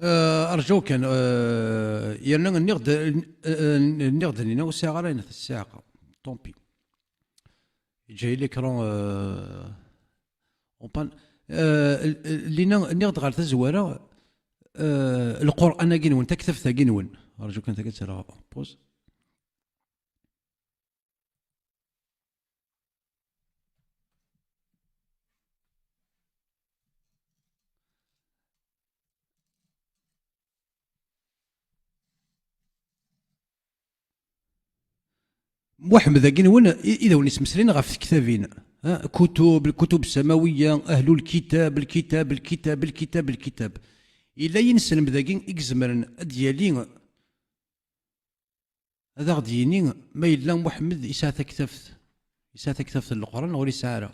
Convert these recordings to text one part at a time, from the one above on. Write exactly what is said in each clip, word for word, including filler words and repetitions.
Eh, rǧu kan, eh, yerna nniɣ-d, eh, nniɣ-d, nniɣ ur sɛiɣ ara ayen tessiɛqa. Tant pis. Yeǧǧa-yi l'écran, eh, en panne. Eh, l-, l-, lina, nniɣ-d ɣer tazwara, eh, Lqur'an-agi-nwen, taktabt-agi-nwen. Rǧu kan, tagi ad tt-rreɣ en pause. Muḥemmed-agi-nwen i, i d awen-ismeslayen ɣef tektabin. Ha? Kutub, lkutub samawiya, ahlul kitab, lkitab, lkitab, lkitab, lkitab. Yella yineslem dagi i izemren ad d-yali, ad aɣ-d-yini ma yella Muḥemmed yesɛa taktabt, yesɛa taktabt n Leqran neɣ ur yesɛi ara.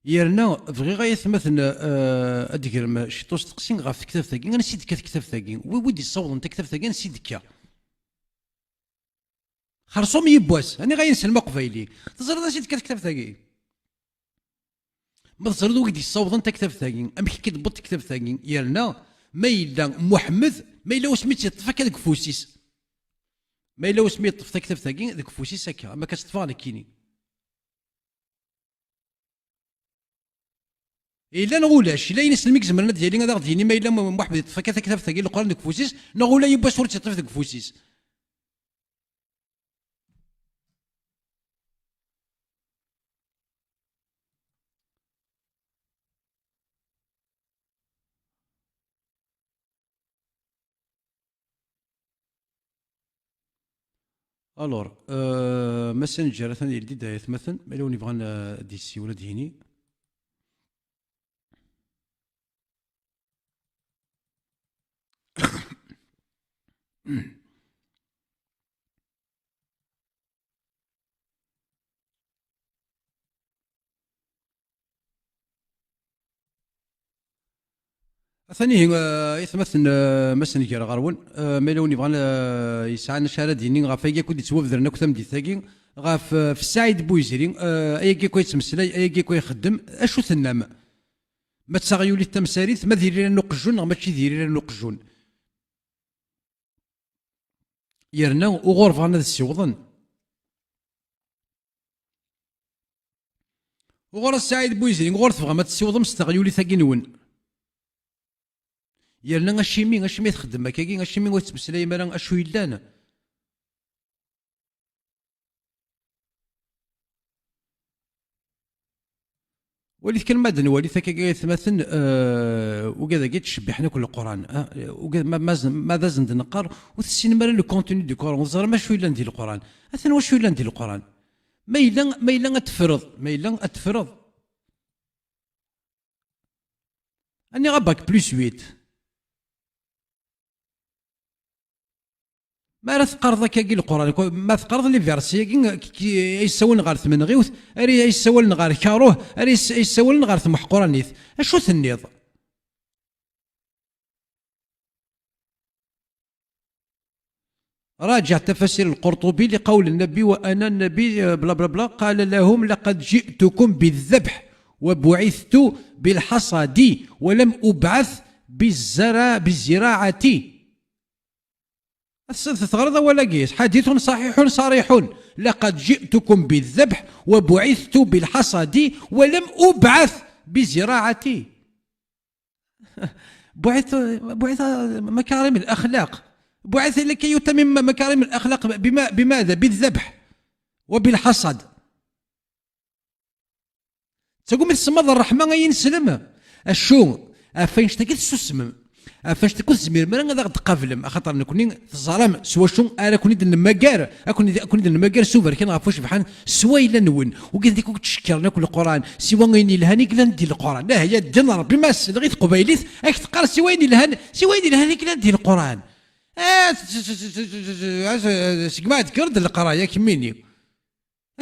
Yerna bɣiɣ ay atmaten, eh, ad d-grem ciṭṭ usteqsi ɣef tektabt-agi. Ansi d-tekka tektabt-agi? Wi, wi d-yessawḍen taktabt-agi, ansi d-tekka? Xerṣum yiwwas, aniɣ ay neslem aqbayli. Teẓriḍ ansi d-tekka tektabt-agi? Ma teẓriḍ wi d-yessawḍen taktabt-agi, amek akka d-tewweḍ tektabt-agi? Yerna ma yella Muḥemmed, ma yella wasmi tt-yeṭṭef akka deg ufus-is. Ma yella wasmi yeṭṭef taktabt-agi deg ufus-is akka, am akka tt-ṭṭfeɣ nekkini. Yella neɣ ulac? Yella yineslem i izemren ad d-yali, ad aɣ-d-yini ma yella Muḥemmed yeṭṭef akka taktabt-agi n Leqran deg ufus-is, neɣ ula yiwwas ur tt-yeṭṭif deg ufus-is? Alors, euh, Messenger atan yeldi-d ay atmaten, ma yella win yebɣan, euh, ad d-yessiwel ad d-yini. Atan ihi, eh, aytmaten, eh, ma s-nger ɣer-wen, eh, ma yella win yebɣan, eh, yesɛan acu ara d-yini ɣef ayagi akk i d-yettwabedren akk tameddit-agi, ɣef, eh, ɣef Saɛid Buyzri, eh, ayagi akk ay yettmeslay, ayagi akk ay ixeddem, acu tennam? Ma d taɣyulit tamsarit, ma d iriran n uqjun neɣ mačči d iriran n uqjun? Yerna uɣur bɣan ad ssiwḍen. Uɣur a Saɛid Buyzri, uɣur tebɣam ad tessiwḍem s teɣyulit-agi-nwen? Yerna acimi, acimi txeddem akkagi, acimi ur tettmeslayem ara acu yellan? Walit kan ma d-nwali takagi aytmaten, eh, ugad-agi ttcebbiḥen akk Leqran, eh, ugad, ma, ma, ma d asen-d-neqqar, ur tessinem ara le contenu du Coran, ur teẓram acu yellan di Leqran. Atan wacu yellan di Leqran. Ma yella, ma yella ad teffreḍ, ma yella ad teffreḍ. Aniɣ a bac plus huit? Ma ara teqqareḍ akkagi Leqran, ma teqqareḍ les versets-agi k-, k-, ay yessawalen ɣer tmenɣiwt, ara ay yessawalen ɣer karuh, ara ay yess-, ay yessawalen ɣer temḥeqranit, acu tenniḍ? راجع تفاسير القرطبي لقول النبي وأنا النبي، بلا بلا بلا، قال لهم: لقد جئتكم بالذبح وبعثت بالحصد ولم أبعث بالزرا-، بالزراعة. Teɣriḍ awal-agi, حديث صحيح صريح: لقد جئتكم بالذبح وبعثت بالحصد ولم أبعث بالزراعة. بعث، بعث مكارم الأخلاق. بعث لكي يتمم مكارم الأخلاق بما-، بماذا؟ بالذبح وبالحصد. Tettagum i tsemmaḍ ṛṛeḥma ay ineslem? Acu? Ɣef annect-agi tessusmem. Ɣef annect-agi ur tezmirem ara ad aɣ-d-tqablem, axaṭer nekkni teẓram s wacu ara ken-id-nemmager, ad ken-id-, ad ken-id-nemmager s uberkan ɣef wacebḥan s wayla-nwen. Ugad-ik ur k-ttcekkren akk Leqran, siwa ayen yelhan i yellan di Leqran. Ah, ya ddin Ṛebbi, ma selleɣ i teqbaylit, ad k-teqqar siwa ayen yelhan, siwa ayen yelhan i yellan di Leqran. Ah, s-, s-, segmi ad tekkreḍ leqraya kemmini.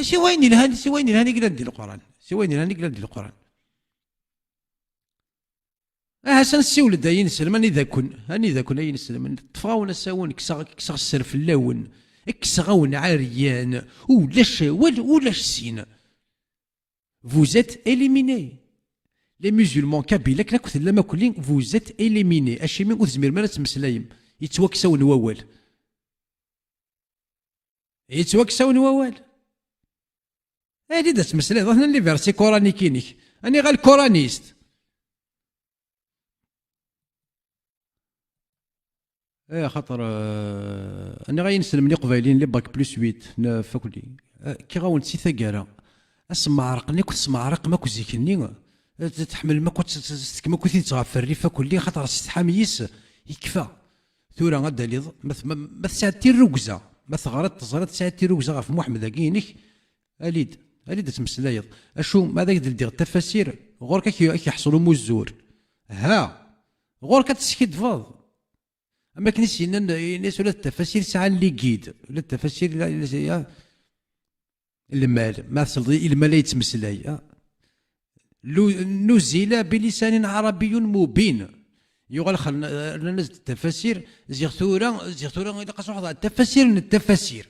Siwa ayen yelhan, siwa ayen yelhan i yellan di Leqran. Siwa ayen yelhan i yellan di Leqran. Aha, s-, nessiwel-d ay ineslem, anida-ken, anida-ken ay ineslem. Ṭṭfeɣ-awen asawen, kkseɣ, kkseɣ sser fell-awen, kkseɣ-awen ɛeryan, ulac awal, ulac sin. Vous êtes éliminés. Les musulmans kabyles, akken akk tellam akk-nni, vous êtes éliminés. Acimi ur tezmirem ara ad temmeslayem? Yettwakkes-awen wawal. Yettwakkes-awen wawal. Ali-d ad tmeslayeḍ, atan les versets coraniques-inek. Aniɣer coraniste? Eh, axaṭer, eh, aniɣer inselmen iqbayliyen, les bac plus huit, neuf, akk-nni. Eh, kkiɣ-awen-d si taggara. Ad smeɛrqen akk, tesmeɛraqem akk zik-nni. Eh, t-, tḥemmlem akk, ad t-, t-, tettekkem akk tidet ɣef rrif akk-nni, xaṭer setḥam yis, yekfa. Tura ad d-taliḍ, ma t-, ma, ma tesɛiḍ tirrugza, ma teɣriḍ teẓriḍ tesɛiḍ tirrugza ɣef Muḥemmed-agi-inek, ali-d, ali-d ad tmeslayeḍ. Acu, ma ad ak-d-ldiɣ tafasir, ɣur-k ad k-, ad k-yeḥṣel umuzur. Ha! Ɣur-k ad teskiddbeḍ. Am akken i s-yennan, yenna-as ula d tafasir sɛan ligid, ula d tafasir la, la, la, lmal, ma tesleḍ i lmal ay yettmeslay, ah. Lu-, nuzila bilisanin ɛarabiyyun mubin. Yuɣal xal-, rnan-as-d tafasir, ziɣ tura, ziɣ tura ilaq ad truḥeḍ ɣer tafasir n tafasir.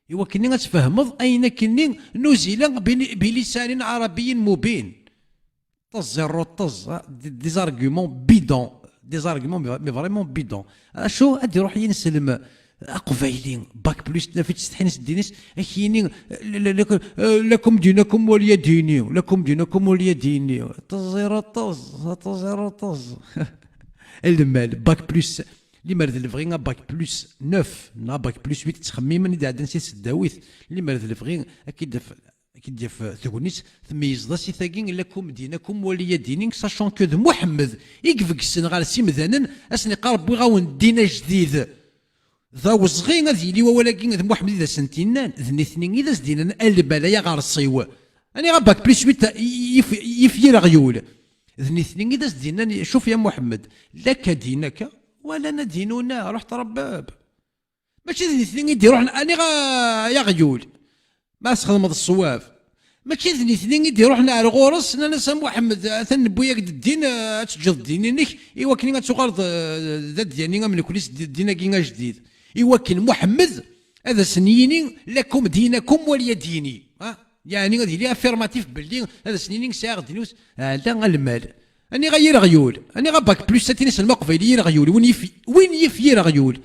I wakken ad tfehmeḍ ayen akkenni nuzila bili-, bilisanin ɛarabiyyin mubin. Teẓẓiḍ teẓẓ, ah, des, des arguments bidons. Des arguments, mais, mais vraiment bidons. Acu ad iruḥ yinselm aqbayli, bac plus neuf, ittsetḥin s ddin-is, ad k-yini, la, la, la, lakum dinukum waliya dini, lakum dinukum waliya dini. Teẓẓiḍ teẓẓ, teẓẓiḍ teẓẓ. Lmal, bac plus, limer d lebɣi a bac plus neuf, neɣ bac plus huit, ttxemmimen i d-iɛeddan si tesdawit, limer d lebɣi ad k-id-af-, ad k-id-yaf tegnit, tmeyyzeḍ-as i tagi, lakum dinakum waliya dini, sachant que d Muḥemmed i ibegsen ɣer simdanen, ad sen-iqqar wwiɣ-awen ddin ajdid. D awezɣi ad yili wawal-agi d Muḥemmed i d asen-t-innan, d nitni i d as-d-innan a lmal ay aɣersiw. Aniɣer bac plus huit yif, yif yir aɣyul. D nitni i d as-d-innan, cuf ya Muḥemmed, laka dinaka, wa lana dinuna, ruḥ tṛebbab. Mačči d nitni i d-iruḥen, aniɣer ay aɣyul. Ma txedmeḍ ṣṣwab. Mačči d nitni i d-iruḥen ar ɣur-s, nnan-as a Muḥemmed, atan newwi-yak-d ddin, eh, ad teǧǧeḍ ddin-inek, i wakken ad tuɣaleḍ, eh, d adyani am nekni s ddin-agi ajdid. I wakken Muḥemmed ad asen-yini, lakum dinakum waliya dini. Ha? Yeɛni ad yili affirmatif belli ad asen-yini sɛiɣ ddin-iw s-, ala a lmal. Aniɣer yir aɣyul, aniɣer bac plus sept i isellem aqbayli yir aɣyul, win yif, win yif yir aɣyul.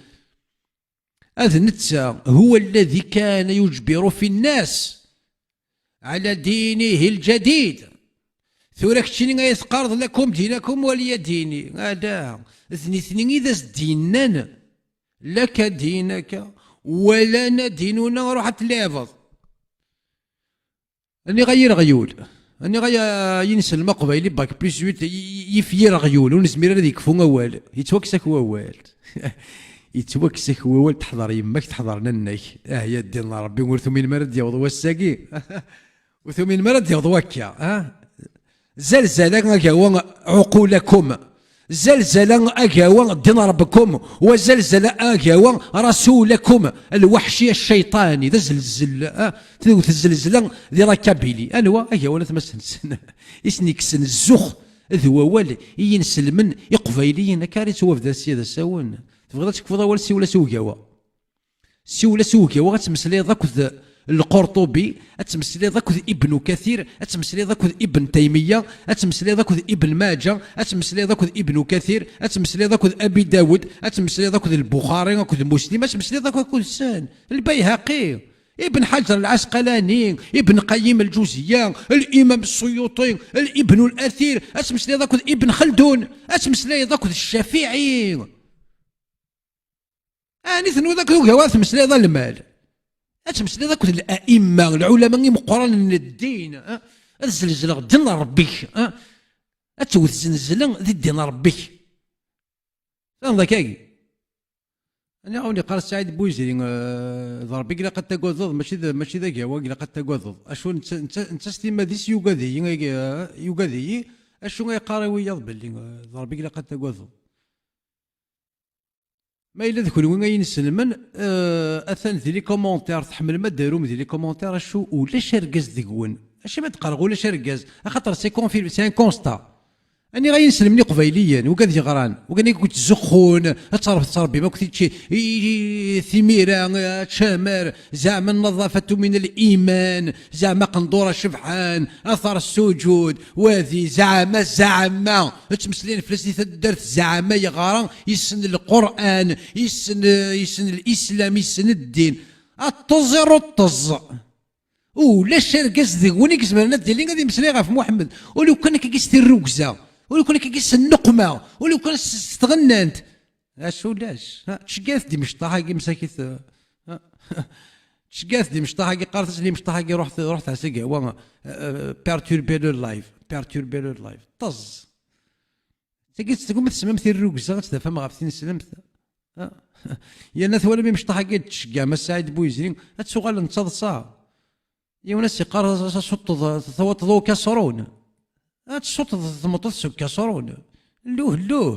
Ad netta, هو الذي كان يجبر في الناس على دينه الجديد. Tura keččini ay teqqareḍ lakum dinakum waliya dini. Ala, d nitni i d as-d-yennan, laka dinaka, wa lana dinuna, ruḥ ad tleɛbeḍ. Aniɣer yir aɣyul. Aniɣer ay, ay inselm aqbayli bac plus huit, y-, y-, yif yir aɣyul, ur nezmir ara ad yekfu awal. Yettwakkes-ak wawal. Yettwakkes-ak wawal, teḥḍer yemma-k, teḥḍer nanna-k. Ah, ya ddin n Ṛebbi, ur tuminem ara ad d-yaweḍ wass-agi. Ur tuminem ara ad d-yaweḍ wakka, ah? Zalzala agawa uqulakum. Zalzala agawa ddin Ṛebbikum, wa zalzala agawa rasulakum, lweḥci cciṭani, d azelzel, ah, tewwet zzelzla di la Kabylie. Anwa? Agawa n atmasen-nsen. I sen-ikksen zzux d wawal i yinselmen iqbayliyen, akka ara yettwabder sya d asawen. Tebɣiḍ ad tekfuḍ awal, siwel-as i ugawa. Siwel-as i ugawa, ad temmeslayeḍ akked Lqurṭubi, ad temmeslayeḍ akked Ibnu Kathir, ad temmeslayeḍ akked Ibn Taymiya, ad temmeslayeḍ akked Ibn Maǧa, ad temmeslayeḍ akked Ibnu Kathir, ad temmeslayeḍ akked Abi Dawed, ad temmeslayeḍ akked Lbuxari, akked Muslim, ad temmeslayeḍ akk akked-sen. Lbayhaqi, Ibn Ḥajar Lɛasqalani, Ibn Qayyim Lǧuziya, Limam Ṣuyuṭi, Ibnu Lathir, ad temmeslayeḍ akked Ibn Xaldun, ad temmeslayeḍ akked Ccafiɛi. Ɛni tenwiḍ akked ugawa ad temmeslayeḍ a lmal? Ad temmeslayeḍ akked la'imma, lɛulama imeqqranen n ddin, eh? Ad zelzleɣ ddin n Ṛebbi-k, eh? Ad tewwet zzelzla di ddin n Ṛebbi-k. Fehmeḍ akkagi? Aniɣer wen-iqqar Saɛid Buziri, eh, d Ṛebbi i ilaq ad tagadeḍ, mačči d, mačči d agawa i ilaq ad tagadeḍ. Acu netta, netta, netta s timmad-is yugad-iyi, eh, yugad-iyi, acu ay yeqqar i wiyaḍ belli, eh, d Ṛebbi i ilaq ad tagadeḍ? Ma yella d kenwi ay inselmen, eh, atan di les commentaires, tḥemmlem ad d-tarum di les commentaires, acu ulac argaz deg-wen. Acimi ad d-qqareɣ ulac argaz? Axaṭer c'est confirmé, c'est un constat. Aniɣ ay inselmen iqbayliyen, wigad yeɣran, wigad i yettzuxxun, ad terb-, tettrebbim akk tičči, i, i, timira, eh, ččamer, zeɛma nnaḍafatu min al-iman, zeɛma qenḍura cebḥen, athar ssuǧud, wadi, zeɛma, zeɛma, ad ttmeslayen fell-as di taddart, zeɛma yeɣra, yessen Lqur'an, yessen, eh, yessen Lislam, yessen ddin. Aṭṭeẓ iruṭṭeẓ. Ulac argaz deg-wen i izemren ad d-ilin ad imeslay ɣef Muḥemmed. Ur lukan akka i s-tirrugza, ur lukan akka i s-nnuqma, ur lukan s, s tɣennant. Acu ulac? Ha, tceggat-d imecṭaḥ-agi, msakit, ha? Tceggat-d imecṭaḥ-agi, qqaret-as imecṭaḥ-agi, ruḥ, ruḥ tɛas agawa, eh, eh, perturber le live, perturber le live. Ṭṭeẓ. Tagi tettgum ad tesmam tirrugza, ad tdafam ɣef tineslemt. Ha? Yerna twalam imecṭaḥ-agi ad tceggɛem a Saɛid Buyezri, ad tuɣalem d taḍsa. Yiwen ad s-iqqar, "Suṭṭeḍ, tawaṭeḍ ukaṣrun." Ad tsuṭṭeḍ tmeṭṭut s ukaṣrun. Luh, luh.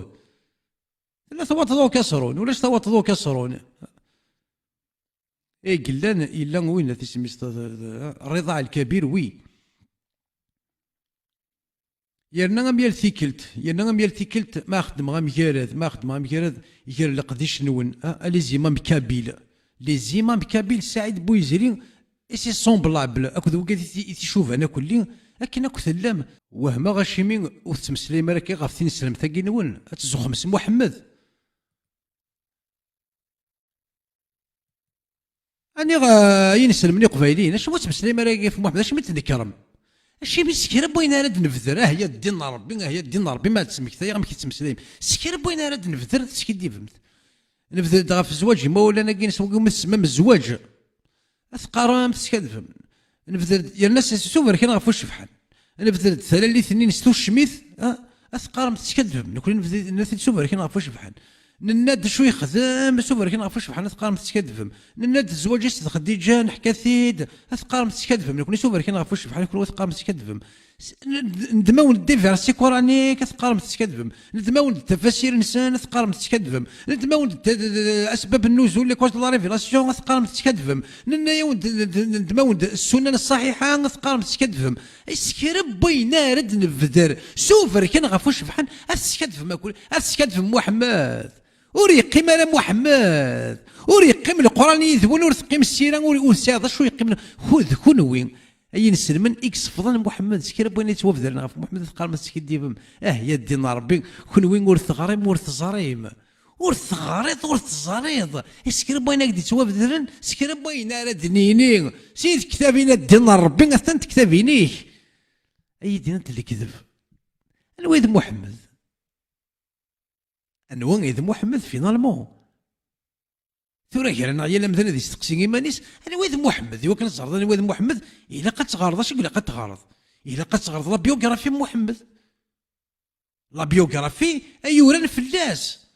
Tella tawaṭeḍ ukaṣrun, ulac tawaṭeḍ ukaṣrun. I yellan, yella win, tisem-is, Riḍa Lkabir, wi. Yerna am yal tikkelt, yerna am yal tikkelt, ma xeddmeɣ amgarad, ma xeddmeɣ amgarad, gar leqdic-nwen, ah, les imams kabyles. Les imams kabyles, Saɛid Buyezri, et ses semblables, akked wigad i t-, i t-icuban akk-, akken akk tellam. Wehmeɣ acimi ur tettmeslayem ara akka ɣef tineslemt-agi-nwen, ad tzuxxem s Muḥemmed. Aniɣ, eh, ay inselmen iqbayliyen, acu ur tettmeslayem ara ɣef Muḥemmed, acimi tnekrem? Acimi s kra n wayen ara d-nebder, ah ya ddin n Ṛebbi, ah ya ddin n Ṛebbi, ma d-ttmektayeɣ amek i tettmeslayem? S kra n wayen ara d-nebder, teskiddibemt. Nebder-d ɣef zzwaǧ imawlan-agi-ines, wagi umi tsemmam zzwaǧ. Ad teqqarem teskaddbem. Nebder-d, yerna s, s uberkan ɣef ucebḥan. Nebder-d talalit-nni s tucmit, a, ad teqqarem teskaddbem. Nekni nebder-, nerna-t-id s uberkan ɣef ucebḥan. Nenna-d acu yexdem s uberkan ɣef ucebḥan, ad teqqarem teskaddbem. Nenna-d zzwaǧ-is d Xdiǧa, neḥka-t-id, ad teqqarem teskaddbem. Nekni s uberkan ɣef ucebḥan, kenwi ad teqqarem teskaddbem. S-, n-, n-, nedmawen-d diversi Quranik, ad teqqarem teskaddbem. Nedmawen-d tafasir-nsen, ad teqqarem teskaddbem. Nedmawen-d t-, d-, d-, asbab n-nuzul, les causes de la révélation, ad teqqarem teskaddbem. Nenna-yawen-d, d-, d-, nedmawen-d ssunan ṣṣaḥiḥa, ad teqqarem teskaddbem. S kra n wayen ara d-nebder s uberkan ɣef ucebḥan, ad teskaddbem akk-, ad teskaddbem Muḥemmed. Ur yeqqim ara Muḥemmed. Ur yeqqim Leqran yid-wen, ur teqqim ssira, ur, ur tesɛiḍ acu yeqqimen. Ku-, d kunwi ay inselmen i yesfeḍen Muḥemmed. S kra n wayen yettwabedren ɣef Muḥemmed, ad teqqarem ad teskiddibem. Ah ya ddin n Ṛebbi, kunwi ur teɣrim, ur teẓrim. Ur teɣriḍ, ur teẓriḍ. S kra n wayen ak-d-yettwabedren, s kra n wayen ara d-nini. Si tektabin a ddin n Ṛebbi, atan tektabin-ik. Ay ddin n lekdeb. Anwa i d Muḥemmed? Anwa i d Muḥemmed, finalement? Tura gar-aneɣ yal amdan ad yesteqsi iman-is, anwa i d Muḥemmed? Iwakken ad teẓreḍ anwa i d Muḥemmed, ilaq ad teɣreḍ. Acu i ilaq ad teɣreḍ? Ilaq ad teɣreḍ la biographie n Muḥemmed. La biographie ay yuran fell-as.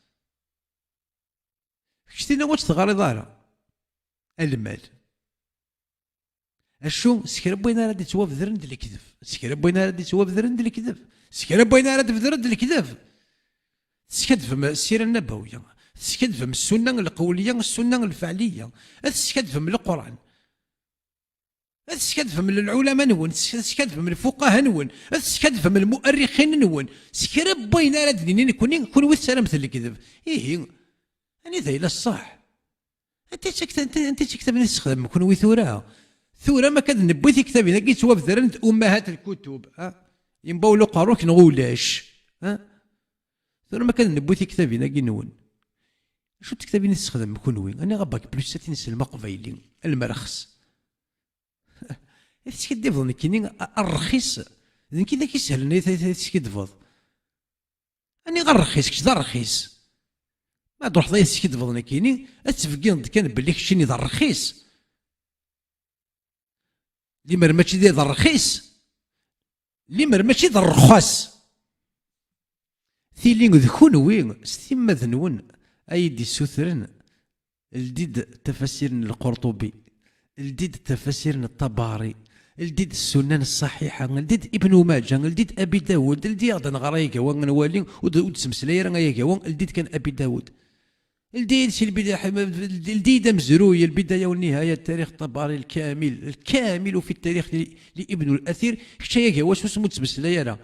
Kečč tinna ur tt-teɣriḍ ara. A lmal. Acu, s kra n wayen ara d-yettwabedren d lekdeb. S kra n wayen ara d-yettwabedren d lekdeb. S kra n wayen ara d-bedren d lekdeb. Teskadbem ssira nnabawiya. Teskadbem ssunna lqewliya, ssunna lfeɛliya. Ad teskadbem Leqran. Ad teskadbem lɛulama-nwen, ad teskadbem lfuqaha-nwen, ad teskadbem lmu'arrixin-nwen. S kra n wayen ara d-nini nekni, kunwi tessaramet lekdeb. Ihi, anida yella ṣṣeḥ? Anta i d takta-, anta, anta i d tiktabin i tessexdamem kunwi tura? Tura ma kan newwi tiktabin-agi yettwabedren d ummahat lkutub, ha? Yembaw uqerru-k neɣ ulac, ha? Tura ma kan newwi tiktabin-agi-nwen, acu n tektabin i tessexdamem kunwi? Aniɣ a bac plus sept i neslem aqbayli, a lmerxes. I teskiddibeḍ nekkini, a, a rrxis, d nekk i d ak-isehlen i t-, i t-, i teskidbeḍ. Aniɣer rxis, kečč d rxis. Ma d-ruḥeḍ ay teskidbeḍ nekkini, ad tbeggineḍ kan belli keččini d rxis. Limer mačči d, d rxis, limer mačči d rxas. Tili d kunwi s timmad-nwen ay d-issutren, ldi-d tafasir n Lqurṭubi, ldi-d tafasir n Ṭabari, ldi-d Ssunan Ṣṣaḥiḥa, ldi-d Ibn Umaǧa, ldi-d Abi Dawud, ldi-aɣ-d ad nɣer ayagawa, ad nwali, ur d-, ur d-ttmeslay ara ayagawa, ldi-d kan Abi Dawud. Ldi-d si lbida-, ldi-d amezruy, Lbidaya wa Nnihaya, Tarix Ṭabari lkamil, lkamil fi tarix li, li Ibn al-Athir, kečč ayagawa s wasmi ur d-ttmeslay ara.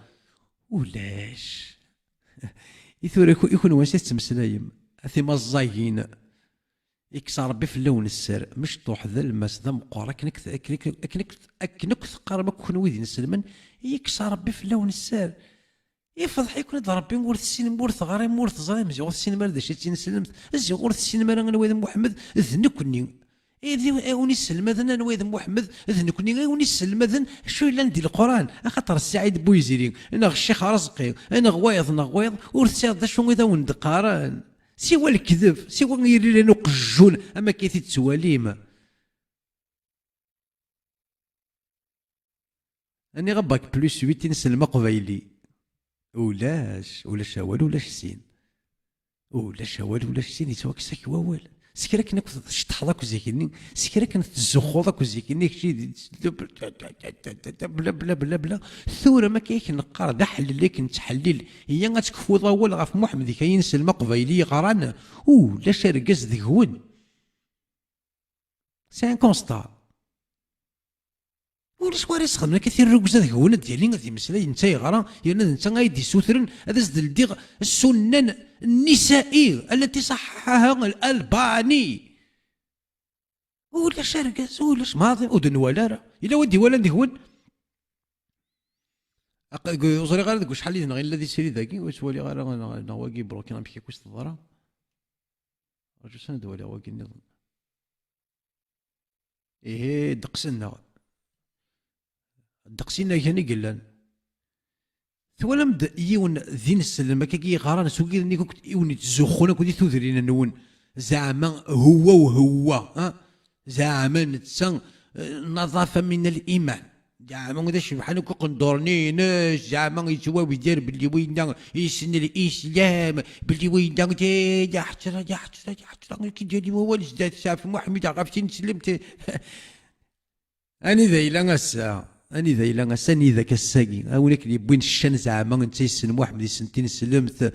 Ulac. I tura i ku-, i kunwi ansi tettmeslayem? A timaẓẓagin. Ikkes Ṛebbi fell-awen sser. Mecṭuḥ d almas d ameqqur. Akken ak-, akken ak-, akken ak-, akken akk teqqarem akk kunwi d inselmen, ikkes Ṛebbi fell-awen sser. Ifḍeḥ-iken-id Ṛebbi, ur tessinem, ur teɣrim, ur teẓrim, ziɣ ur tessinem ara d acu i d tineslemt, ziɣ ur tessinem ara anwa i d Muḥemmed, d nekkni. I d, i wen-isselmaden anwa i d Muḥemmed, d nekkni i wen-isselmaden acu yellan di Leqran, axaṭer Ssaɛid Buyziri, neɣ Ccix Rezqi, neɣ wayeḍ, neɣ wayeḍ, ur tesɛiḍ d acu i d awen-d-qqaren. Siwa lekdeb, siwa yiriran uqejjun, am akka i t-id-tettwalim. Aniɣ a bac plus huit i nsellem aqbayli? Ulac, ulac awal, ulac sin. Ulac awal, ulac sin, yettwakkes-ak wawal. S kra akken akk tceṭṭḥeḍ akk zik-nni, s kra akken tettzuxxuḍ akk zik-nni, kečč i d-, bla, bla, bla, bla, bla. Tura ma akka i k-neqqar d aḥellel, i k-nettḥellil, iyya ad tekfuḍ awal ɣef Muḥemmed i k-, ay nsellem aqbayli yeɣran, ulac argaz deg-wen. C'est un constat. Ulac wara isxedmen akka tirrugza deg-wen ad d-yali ad d-imeslay netta yeɣra, yerna d netta ay d-issutren ad as-d-ldiɣ ssunnan nnisa'i allati ṣaḥḥaḥaha Al-Albani. Ulac argaz, ulac maḍi, ur d-nwala ara. Yella wa d-iwalan deg-wen? Aq-, ur ẓriɣ ara deg wacḥal i d-nɣil la di srid-agi, ur ttwaliɣ ara neɣ, neɣ wagi blokin amek akk i s-teḍra. Rǧu s ad waliɣ wagi nniḍen. Ihi, ddeqs-nneɣ. Ddeqs-inna kan i yellan. Twalam-d yiwen d ineslem akka i yeɣran s wigiden-nni akk i wen-ittzuxxun akk di tudrin-nwen. Zeɛma huwa u huwa, ha? Zeɛma netta, eh, naḍafa min al-iman. Zeɛma d acebḥan akk iqenduren-ines, zeɛma yettwawi dir belli winna yessen l-islam, belli winna d, d aḥetra, d aḥetra, d aḥetra, ki d-yali wawal zdat Saɛid Muḥemmed ɣef tineslemt. Anida yella ass-a? Anida yella ass-a? Anida-k ass-agi? A win akken yewwin ccan zeɛma netta yessen Muḥemmed, yessen tineslemt, eh,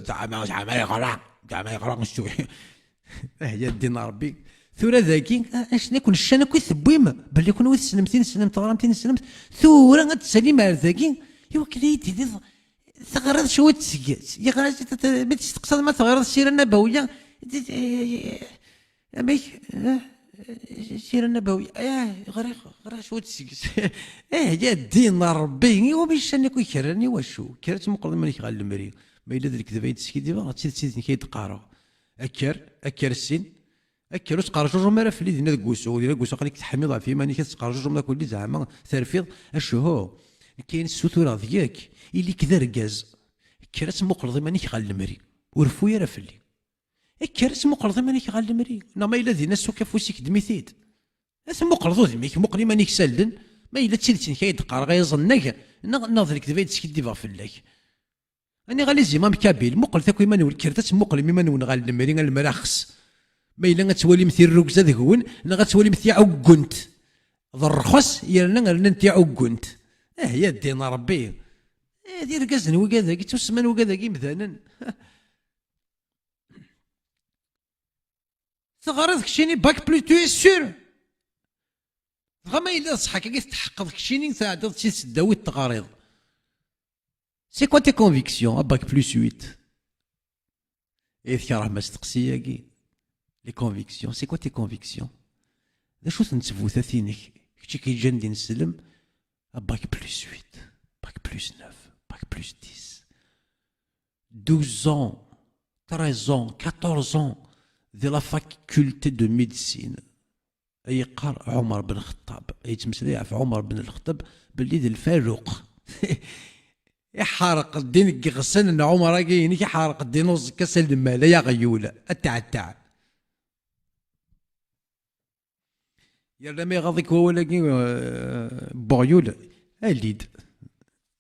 zeɛma, zeɛma yeɣra, zeɛma yeɣra s-, ah, ya ddin n Ṛebbi. Tura dagi, ah, anect-nni akk n ccan akk i tewwim, belli kunwi tessnem tineslemt, teɣram tineslemt, tura ad d-talim ar dagi, i wakken ad yi-d-tiniḍ teɣriḍ cwiṭ seg-s. Yeɣra, mi testeqsaḍ ma teɣriḍ Ssira Nnabawiya, amek? Eh, Ssira Nnabawiya, eh, ɣriɣ, ɣriɣ cwiṭ seg-s. Eh, ya ddin n Ṛebbi, iwumi ccan akk ikerran, i wacu? Kker ad tmuqleḍ iman-ik ɣer lemri. Ma yella d lekdeb ay d-skiddibeɣ, d tidet i d nekk ay d-qqareɣ. Akker, akker ssin, akker ur ttqerjujum ara fell-i dinna deg wusu, dinna deg wusu aql-ik teḥmiḍ ɣef yiman-ik, ad tettqerjujum akk-, zeɛma terfiḍ, acuhu? Nekk ayen ssutureɣ deg-k, ili-k d argaz, kker ad tmuqleḍ iman-ik ɣer lemri, ur rfu ara fell-i. Kker ad tmuqleḍ iman-ik ɣer lemri, neɣ ma yella dinna sukk afus-ik ddem-it-id. Ad tmuqleḍ udem-ik, muqel iman-ik s allen, ma yella d tidet-nnek ay d-qqareɣ ay aẓennag, neɣ, neɣ d lekdeb ay d-skiddibeɣ fell-ak. Aniɣ a les imams kabyles, muqlet akk iman-nwen, kkret ad temmuqlem iman-nwen ɣer lemri, a lemraxes. Ma yella ad twalim tirrugza deg-wen, neɣ ad twalim tiɛuggent. D rrxes, yerna rnan tiɛuggent. Ah, ya ddin n Ṛebbi. Eh, d irgazen wigad-agi, ttusemman wigad-agi imdanen. Teɣriḍ keččini bac plus, tu es sûr? Dɣa ma yella d ṣṣeḥ akka i tetḥeqqeḍ keččini, tɛeddiḍ si tesdawit teɣriḍ. C'est quoi tes convictions, a bac plus huit? I tkerhem asteqsi-agi? Les convictions, c'est quoi tes convictions? D acu-tent tbutatin-ik? Kečč i k-yeǧǧan d ineslem, a bac plus huit, bac plus neuf, bac plus dix. Douze ans, treize ans, quatorze ans de la faculté de médecine. Ay yeqqar Ɛumer ben Xeṭṭab, ay yettmeslay ɣef Ɛumer ben Lxeṭṭab belli d Lfaruq. Iḥerq ddin deg iɣsan n Ɛumer-agi-inek, iḥerq ddin uẓekka s lmal, ay aɣyul, a tɛettaɛ. Yerna ma iɣaḍ-ik wawal-agi, eh, n uɣyul, ali-d.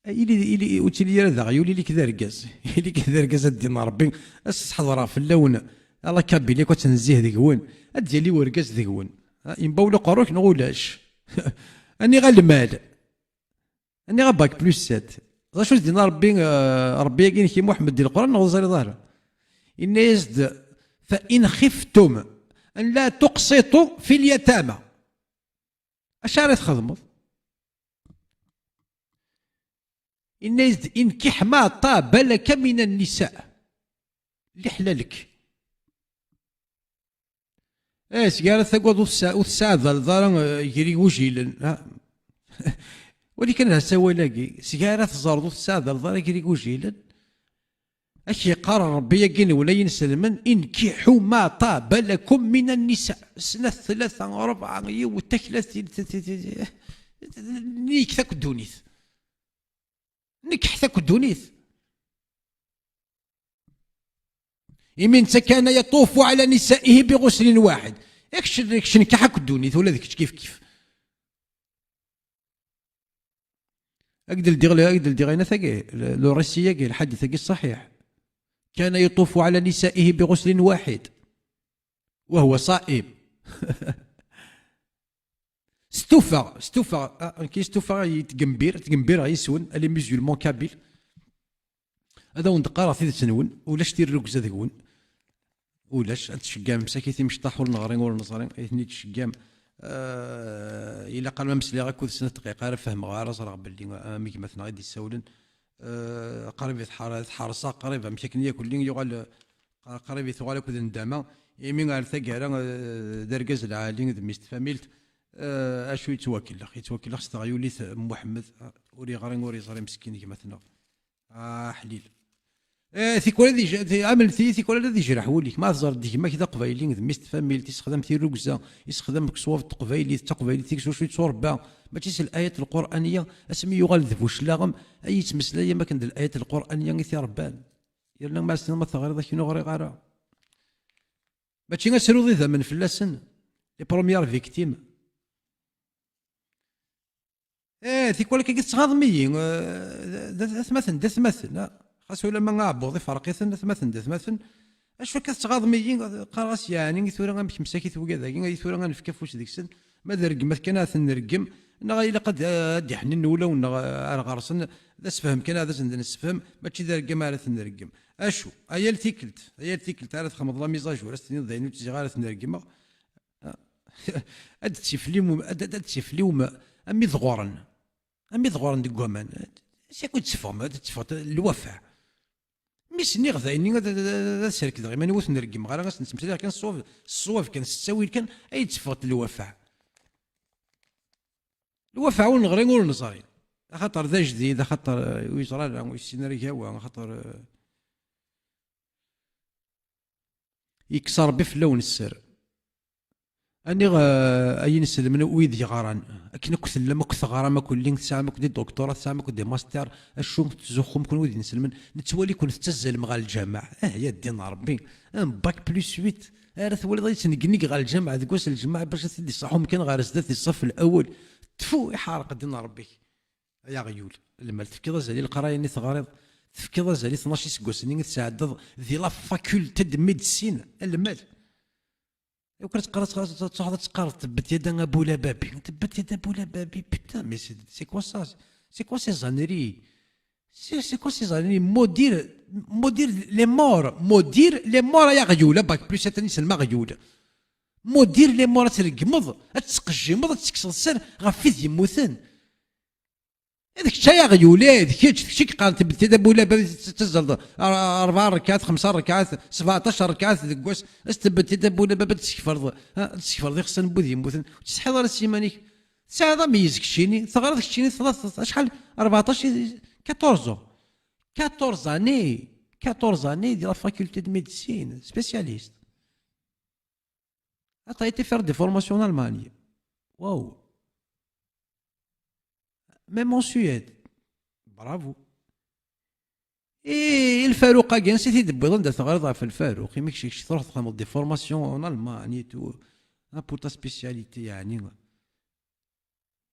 Ili, ili, ur ttili ara d aɣyul, ili-k d argaz. Ili-k d argaz, a ddin n Ṛebbi, ad s-ḥeḍreɣ fell-awen. Ala kabili akk ad tt-nezzih deg-wen. Ad d-yali urgaz deg-wen. Ha, yembawel uqerru-k neɣ ulac? Aniɣ a lmal? Aniɣ a bac plus sept? D acu i s-d-yenna Ṛebbi, eh, Ṛebbi-agi-inek i Muḥemmed di Leqran neɣ ur teẓriḍ ara? Yenna-yas-d: فإن خفتم ألا تقسطوا في اليتامى. Acu ara txedmeḍ? Inna-yas-d: "Inkih ma taba laka mina nnisa." Liḥla-lek. Eh, seg ara tagad ur tesɛa-, ur tesɛadaleḍ ara, eh, gar igujilen. Ha? Wali kan ha sawal-agi, seg ara teẓreḍ ur tesɛadaleḍ ara gar igujilen. Ad k-yeqqar Ṛebbi-agi-nwen ay inselmen: "Inkiḥu ma taba lakum mina nnisa." Snat, tlata, ṛebɛa, yiwet, takla, ti-, ti-, ti-, ti-, ti-, nnig takk ddunit. Nekk ḥta akk ddunit. Imi netta kana yaṭufu ɛla nisa'ihi bi ɣuslin waḥid. Kečč, kečč nekkaḥ akk ddunit, ula d kečč kif kif. Ad k-d-ldiɣ, ad k-d-ldiɣ ayen tagi, le, le récit-agi, lḥadit-agi ṣṣaḥiḥ. Kana yaṭufu ɛla nisa'ihi bi ɣuslin waḥid. Wa huwa ṣa'im. Stufaɣ, stufaɣ, ah, nekk stufaɣ i tgembir, tgembir ɣer yiswen, les musulmans kabyles. Ad awen-d-qqareɣ tidet-nwen, ulac tirrugza deg-wen. Ulac, ad tceggɛem sakit imecṭaḥ ur neɣri ur neẓri, ay ten-id-tceggɛem. Eh, ilaq arma meslayeɣ akked snat dqiqa ara fehmeɣ, ara ẓreɣ belli, eh, am gma-tneɣ i d-issawlen. Eh, qrib i tḥar-, tḥerṣeɣ, qrib amek akken yakk lliɣ yuɣal, eh, qrib i tuɣal akked ndama. Imi ar taggara, eh, d argaz lɛali, d mmi-s n tfamilt, eh, acu yettwakellex? Yettwakellex s teɣyulit n Muḥemmed, eh, ur yeɣri ur yeẓri meskin gma-tneɣ. Ah, ḥlil. Eh, tikwal ad ij-, ti-, amlet-iyi, tikwal ad ijreḥ wul-ik. Ma teẓreḍ d gma-k d aqbayli, d mmi-s n tfamilt, issexdam tirrugza, issexdam ṣṣwab n teqbaylit, d taqbaylit i s wacu yetturebba. Mačči s l-ayat lqur'aniya, asmi yuɣal d bu cclaɣem, ay yettmeslay am akken d l-ayat lqur'aniya i t-irebban. Yerna ma s-tiniḍ ma teɣriḍ akken ur ɣriɣ ara. Mačči ad sruḍ idammen fell-asen, les premières victimes. Eh, tikwal akka tettɣaḍem-iyi, eh, d, d atmaten, d atmaten, ah. Xas ulamma aɛebbuḍ iferq-iten, atmaten, d atmaten. Acu akka tettɣaḍem-iyi? Qqareɣ-as, yeɛni, i tura amek msakit wigad-agi, i tura ad nefk afus deg-sen, ma d rregmat kan ad ten-nreggem, neɣ ilaq ad, ad d-iḥnin wulawen-nneɣ ar ɣer-sen, d asefhem kan ad asen-d-nessefhem, mačči d argam ara ten-nreggem. Acu? A yal tikkelt, a yal tikkelt ara txedmeḍ la mise à jour, ad s-tiniḍ d ayen ur tt-ziɣ ara ten-reggmeɣ. Ad d-tifliwem, ad, ad, ad d-tifliwem am idɣuren. Am idɣuren deg waman. Si kud teffɣem, ad teffɣeḍ lwafa. Mi s-nniɣ d ayen-nni ad, ad, ad, ad serkdeɣ iman-iw ur ten-reggmeɣ ara, ad s-nettmeslay kan ṣṣwab, ṣṣwab kan, s ttawil kan, ay d-teffɣeḍ lwafa. Lwafa ur neɣri ur neẓri. Axaṭer d ajdid, axaṭer, eh, ur yeẓri ara, ur yessin ara gawa, axaṭer, eh, yekkes Ṛebbi fell-awen sser. Aniɣ, eh, ay inselmen wid yeɣran, akken akk tellam, akk teɣram, akk llin tesɛam, akk des doctorats, tesɛam, akk des masters, acu tettzuxxum kunwi d inselmen, nettwali-ken tettazzalem ɣer lǧameɛ. Ah, ya ddin n Ṛebbi, un bac plus huit, ara twaliḍ yettnegnig ɣer lǧameɛ deg wass n lǧemɛa bac ad t-id-iṣaḥ umkan ɣer sdat di ṣṣaf lawel. Tfu, iḥerq ddin n Ṛebbi-k. Ay aɣyul, lmal tefkiḍ azal i leqraya-nni teɣriḍ, tefkiḍ azal i tnac iseggasen-nni i tesɛeddaḍ di la faculté de médecine, a lmal. Akken ad teqqareḍ, ad teqqareḍ, ad teqqareḍ tebbet yada a Boulababi, tebbet yada a Boulababi, putain, mais c'est, c'est quoi ça? C'est quoi ces âneries? C'est, c'est quoi ces âneries? Maudire, maudire les morts, maudire les morts, ay aɣyul, a bac plus sept, ad isellem aɣyul. Maudire les morts, ad tregmeḍ, ad tesqejjimeḍ, ad tekkseḍ sser ɣef wid yemmuten. D kečč ay aɣyul, eh, d kečč, d kečč i yeqqaren tebbet-id a Boulababi, tettazzaleḍ ar-, rebɛa rrekɛat, xemsa rrekɛat, sebɛeṭṭac rrekɛat deg wass, ad tebbet-id a Boulababi, ad tessekfreḍ, ha, ad tessekfreḍ ixṣan n wid yemmuten, ur tsetḥiḍ ara s yiman-ik. Tesɛiḍ ameyyez keččini, teɣriḍ keččini, teḍ-, teḍ-, acḥal, rbeɛṭac, quatorze ans. Quatorze années, quatorze années de la faculté de médecine, spécialiste. Ah, t'as été faire des formations en Allemagne. Waouh. Même en Suède. Bravo. Et lfaruq-agi, ansi t-id-wwiḍ, anda teɣriḍ ɣef lfaruq? Imi kečč, kečč truḥ txedmeḍ des formations en Allemagne et tout. Ah, pour ta spécialité, yeɛni.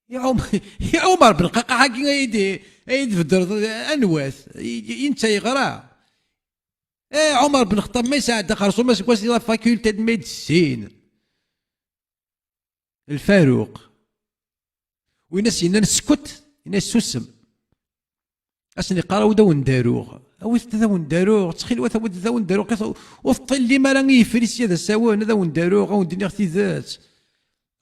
I Ɛum-, i Ɛumar ben Qaqqaḥ-agi ay d-, ay d-tbeddreḍ, anwa-t? I, i, i netta yeɣra. Eh, Ɛumar ben Xeṭṭab ma yesɛedda xerṣum aseggas di la faculté de médecine. Lfaruq. Win as-yennan sskut, yenna susem. Ad sen-iqqar, awi-d ad awen-d-aruɣ. Awit-d ad awen-d-aruɣ, ttxilwat, awit-d ad awen-d-aruɣ. Ur teṭṭillim ara i yifrisya d asawen, ad awen-d-aruɣ, ad awen-d-iniɣ tidet.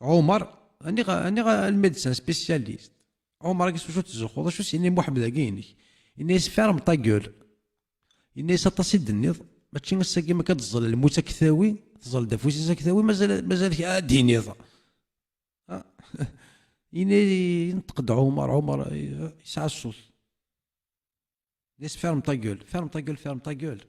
Ɛumar, aniɣ, aniɣ lmédecin spécialiste. Ɛumar-agi s wacu tzuxxuḍ, acu s-yenna i Muḥemmed-agi-inek? Yenna-yas: "Ferme ta gueule." Yenna-yas: "Aṭas i d-tenniḍ, mačči ass-agi ma akka d-tẓel lmut ad k-tawi, tẓel-d afus-is ad k-tawi, mazal, mazal ad d-tiniḍ." Ah. Yenna-, yenṭeq-d Ɛumer, Ɛumer, eh, yesɛa ṣṣut. Yenna-yas: "Ferme ta gueule, ferme ta gueule, ferme ta gueule."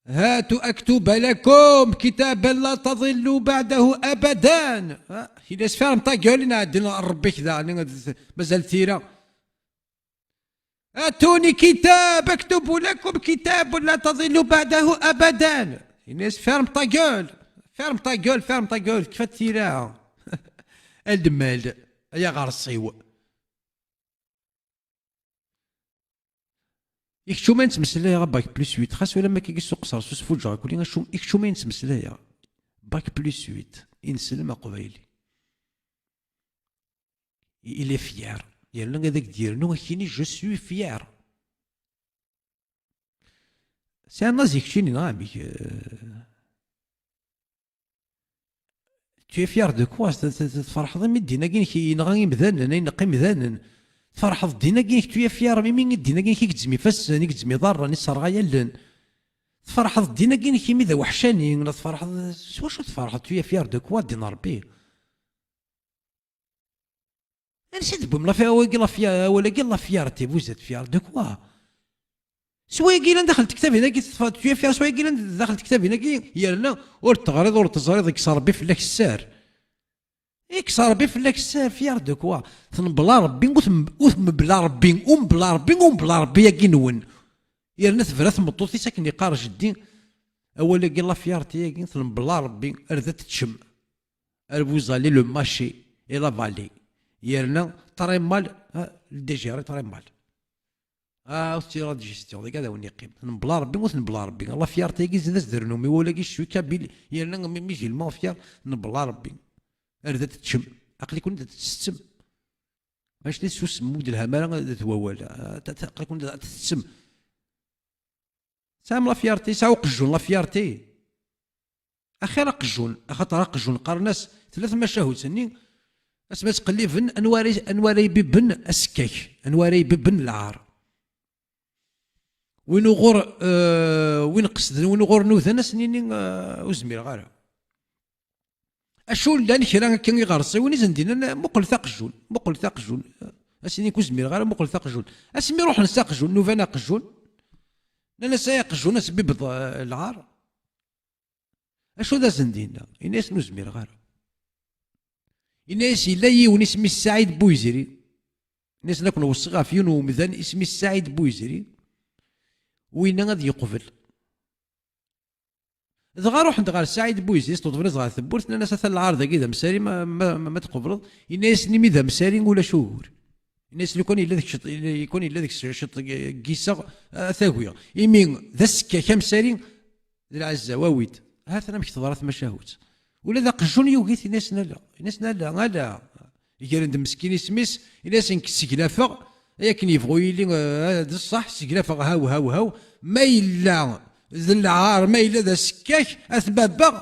"هاتوا أكتب لكم كتابا لا تضلوا بعده أبدا." Ah, yenna-yas: "Ferme ta gueule, inna ɛeddi Rebbi-k daɣen, mazal tira." "أعطوني كتاب أكتب لكم كتاب لا تضلوا بعده أبدا." Yenna-yas: "Ferme ta gueule, ferme ta gueule, ferme ta gueule, kfat tira." A lmal, ay aɣersiw. I kečč uma nettmeslay a bac plus huit, xas ulamma akka i suqseɣ s usfuǧeɣ akuli, acu, i kečč uma nettmeslay a bac plus huit, ineslem aqbayli. Il est fier. Yerna ad ak-d-yernu akini: "Je suis fier." Sɛiɣ azi keččini neɣ amek? Euh, tu es fier de quoi? T-, t-, t-, tferḥeḍ imi ddin-agi-inek yenɣa imdanen, ay neqq imdanen? Tferḥeḍ ddin-agi-inek, tu es fier imi ddin-agi-inek i gezzem ifassen, i gezzem iḍarren, i sserɣay allen? Tferḥeḍ ddin-agi-inek imi d aweḥcani, neɣ tferḥeḍ, s wacu tferḥeḍ? Tu es fier de quoi, ddin Rebbi? Ansi d-tewwim la fi-, awal-agi la fi-, awal-agi la fierté, vous êtes fier de quoi? S wayagi yellan daxel tektabin-agi, teṭṭfeḍ, tu es fier s wayagi yellan daxel tektabin-agi, yerna ur teɣriḍ, ur teẓriḍ, yekkes Rebbi fell-ak sser. Yekkes Rebbi fell-ak sser, fier de quoi? Tnebla Rebbi, ur tem-, ur tmebla Rebbi, ur mebla Rebbi, ur mebla Rebbi-agi-nwen. Yerna tebra tmeṭṭut-is akken yeqqar jeddi, awal-agi la fierté-agi, tnebla Rebbi, ar d ad teččem. Ar vous allez le mâcher et l'avaler. Yerna très mal, ah, le digérer très mal. Ah, ur tettiriḍ digestion, deg ad awen-yeqqim. Tnebla Rebbi, ur tnebla Rebbi. La fierté-agi zid as-d-rnum, i wawal-agi je suis kabyle, yerna mi, musulman fier, tnebla Rebbi. Ar d ad teččem. Aql-iken ad tettettem. Mačči d susem, ur d-lham ara d wawal. Ah, ta-, ta-, aql-iken ad tettettem. Tesɛam la fierté, yesɛa uqjun la fierté. Axir aqjun, axaṭer aqjun qqaren-as, tella tmacahut-nni, asmi ttqelliben, anwa ara, anwa ara ibibben asekkak, anwa ara ibibben lɛar. Win uɣur, eh, win qesden, win uɣur nudan, ad sen-yini, eh, ur zmireɣ ara. Acu llan kra akka iɣersiwen i sen-d-yennan: "Muqlet aqjun, muqlet aqjun." Ad sen-yini: "Ur zmireɣ ara, muqlet aqjun." Asmi ruḥen s aqjun, nudan aqjun, nnan-as: "Ay aqjun, ad tbibbeḍ, eh, lɛar." Acu d asen-d-yenna? Yenna-yasen: "Ur zmireɣ ara." Yenna-yas: "Yella yiwen isem-is Saɛid Buyzri." Yenna-yasen: "Ad ken-weṣṣiɣ ɣef yiwen n umdan isem-is Saɛid Buyzri, winna ad yeqbel." Dɣa ruḥen-d ɣer Saɛid Buyzri, sṭuṭben-as ɣer tewwurt, nnan-as: "Ata lɛar dagi d amsari, ma, ma, ma, ma tqebleḍ." Yenna-yasen: "Imi d amsari, ulac ugur." Yenna-yasen: "Lukan yella deg ciṭ, lukan yella deg ciṭ n yiseɣ, ad t-agiɣ. Imi d asekkak amsari, d lɛezza, awi-d." Ha-t-an amek teḍra tmacahut. Ula d aqjun yugi-t, yenna-yasen: "Ala." Yenna-yasen: "Ala, ala." Gren-d meskin isem-is, yenna-yasen: "Nekk sseglafeɣ, ay akken yebɣu yili, eh, d ṣṣeḥ, sseglafeɣ haw, haw, haw. Ma yella d lɛar, ma yella d asekkak, ad t-babbeɣ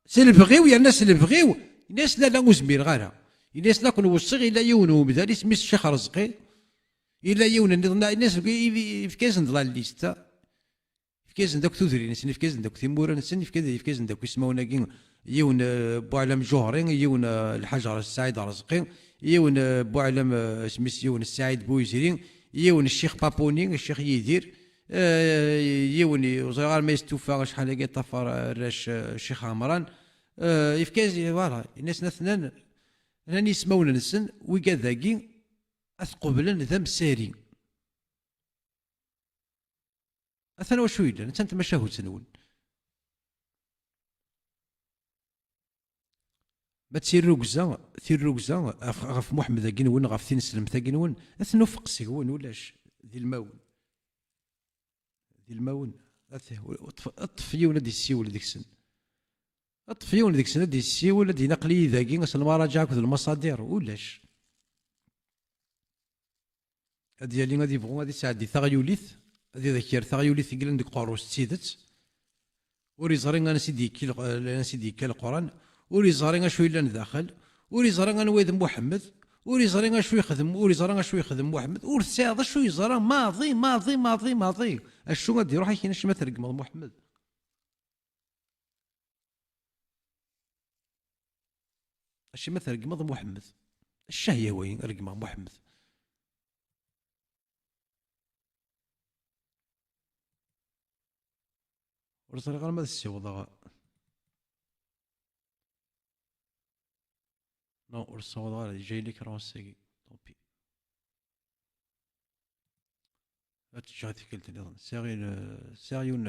s lebɣi-w, yerna s lebɣi-w." Yenna-yasen: "Ala, ur zmireɣ ara." Yenna-yasen: "Ad ken-weṣṣiɣ, yella yiwen n umdan, isem-is Ccix Rezqi, yella yiwen nniḍen." Yenna-yasen, yefka-yasen-d la liste. Yefka-yasen-d akk tudrin-nsen, yefka-yasen-d akk timura-nsen, yefka-, yefka-yasen-d akk ismawen-agi, yiwen, eh, Buɛlam Ǧuhri, yiwen, eh, Lḥaǧ Saɛid Rezqi, yiwen, eh, Buɛlam, eh, isem-is yiwen Saɛid Buyzri, yiwen Ccix Papuni, Ccix Yidir, eh, yiwen, ur ẓriɣ ara ma yestufa acḥal-agi ṭṭafar, eh, arrac, eh, Ccix Ɛemran. Eh, yefka-yas, voilà, yenna-yasen atnan, rnan ismawen-nsen, wigad-agi ad t-qeblen d amsari. Atan wacu yellan, attan tmacahut-nwen. Ma d tirrugza, tirrugza ɣef, ɣef Muḥemmed-agi-nwen, ɣef tineslemt-agi-nwen, ad ten-nufeq seg-wen, ulac, d ilmawen. D ilmawen. At-, ṭṭef, ṭṭef yiwen ad d-yessiwel deg-sen. Ṭṭef yiwen deg-sen ad d-yessiwel, ad d-yini: "Aql-iyi dagi, ass n lmaraǧa akked lmaṣadir." Ulac. Ad yali, ad yebɣu, ad yesɛeddi taɣyulit, ad iḍegger taɣyulit i yellan deg uqerru-s d tidet. Ur yeẓri ansi d-yekki lq-, ansi d-yekka Leqran, ur yeẓri acu yellan daxel, ur yeẓri anwa i d Muḥemmed, Ur yeẓri acu yexdem, ur yeẓri acu yexdem Muḥemmed, ur tesɛiḍ acu yeẓra, maḍi, maḍi, maḍi, maḍi. Acu ad d-iruḥ akin acimi ad tregmeḍ Muḥemmed? Acimi ad tregmeḍ Muḥemmed? Ccah ya wayen regmeɣ Muḥemmed. Ur ẓriɣ ara ma ad ssiwḍeɣ. Non, ur ssiwḍeɣ ara, déjà yella kra wass-agi. Tant pis. Ad teǧǧeɣ tikkelt nniḍen. Sɛiɣ yiwen, sɛiɣ yiwen,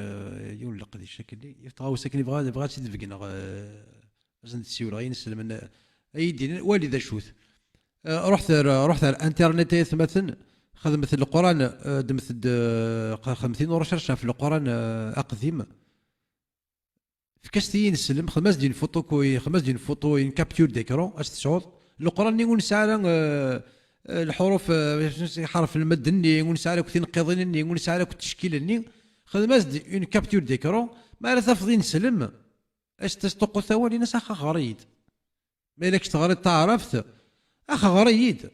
yiwen n leqdic akkenni. Yiwet tɣawsa akken bɣiɣ, bɣiɣ ad tt-id-beggneɣ, eh, ad sen-d-ssiwleɣ i yinselmen, eh, ad iyi-d-inin, wali d acu-t. Eh, ruḥet ar, ruḥet ar internet ay atmaten, xedmet Leqran, eh, ddmet-d, eh, xedmet yiwen urecherche ɣef Leqran, eh, aqdim. Efk-as-t i yineslem, xdem-as-d une photo, xdem-as-d une photo, une capture d'écran, ad s-tesɛuḍ. Leqran-nni ur nesɛi ara, eh, eh, lḥuruf, eh, iḥerf n lmedd-nni, ur nesɛi ara akk tineqqiḍin-nni, ur nesɛi ara akk ttcekkil-nni. Xdem-as-d une capture d'écran, mi ara tafeḍ ineslem, ad s-tesṭuqquteḍ awal, in-as ax ɣer-iyi-d. Ma yella kečč teɣriḍ taɛrabt, ax ɣer-iyi-d.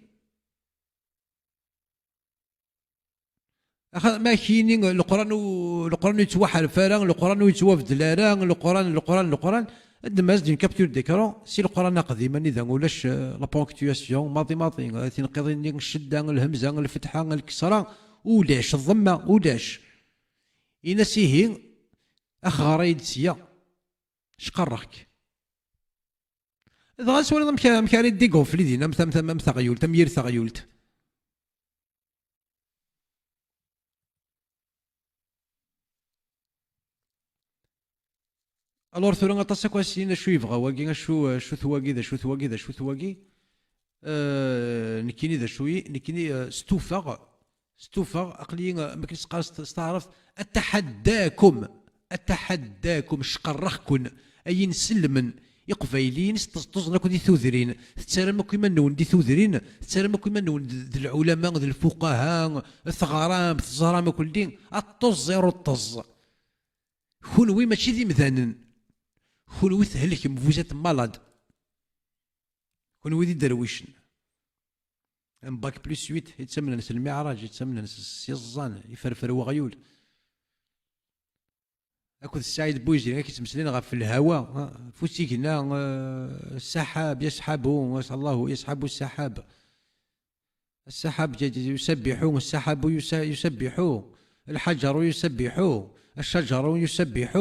Axa, ma ak-yini Leqran ur, Leqran ur yettwaḥerref ara, Leqran ur yettwabeddel ara, Leqran, Leqran, Leqran, ddem-as-d une capture d'écran, si Leqran aqdim, anida ulac, eh, la ponctuation, maḍi, maḍi, eh, tineqqiḍin-nni, ccedda, lhemza, lfetḥa, lkesra, ulac, ḍemma, ulac. Ini-as ihi, ax ɣer-iyi-d sya, cqarreɣ-k. Dɣa ad twaliḍ amek, amek ara yeddigunfli din, am, am, am, am taɣyult, am yir taɣyult. Alors tura aṭas akk ad s-yinin acu yebɣa wagi, acu, acu-t wagi, d acu-t wagi, d acu-t wagi. Eh, nekkini d acu-yi, nekkini, eh, stufaɣ, stufaɣ, aql-iyi, eh, am akken s-qqaren s, s taɛrabt, أتحداكم، أتحداكم, cqarreɣ-ken, ay ineslmen, iqbayliyen s teẓṭuẓen akk di tudrin, tettarram akk iman-nwen di tudrin, tettarram akk iman-nwen d, d lɛulama, d lfuqaha, teɣram, teẓram akk lli, aṭṭuẓ, zéro ṭṭeẓ. Kunwi mačči d imdanen. Kunwi thelkem, vous êtes malades. Kunwi d iderwicen. Am bac plus huit, ittamnen s lmiɛraǧ, ittamnen s, s iẓẓan, iferfer weɣyul. Akked Saɛid Buyzri, ak-ittmeslayen ɣef lhawa, ha, ɣef usigna, eh, ssaḥab, yasḥabu, Allahu yasḥabu ssaḥab. السحاب ج-، ج-، يسبح، السحاب يس-، يسبح، الحجر يسبح، الشجر يسبح،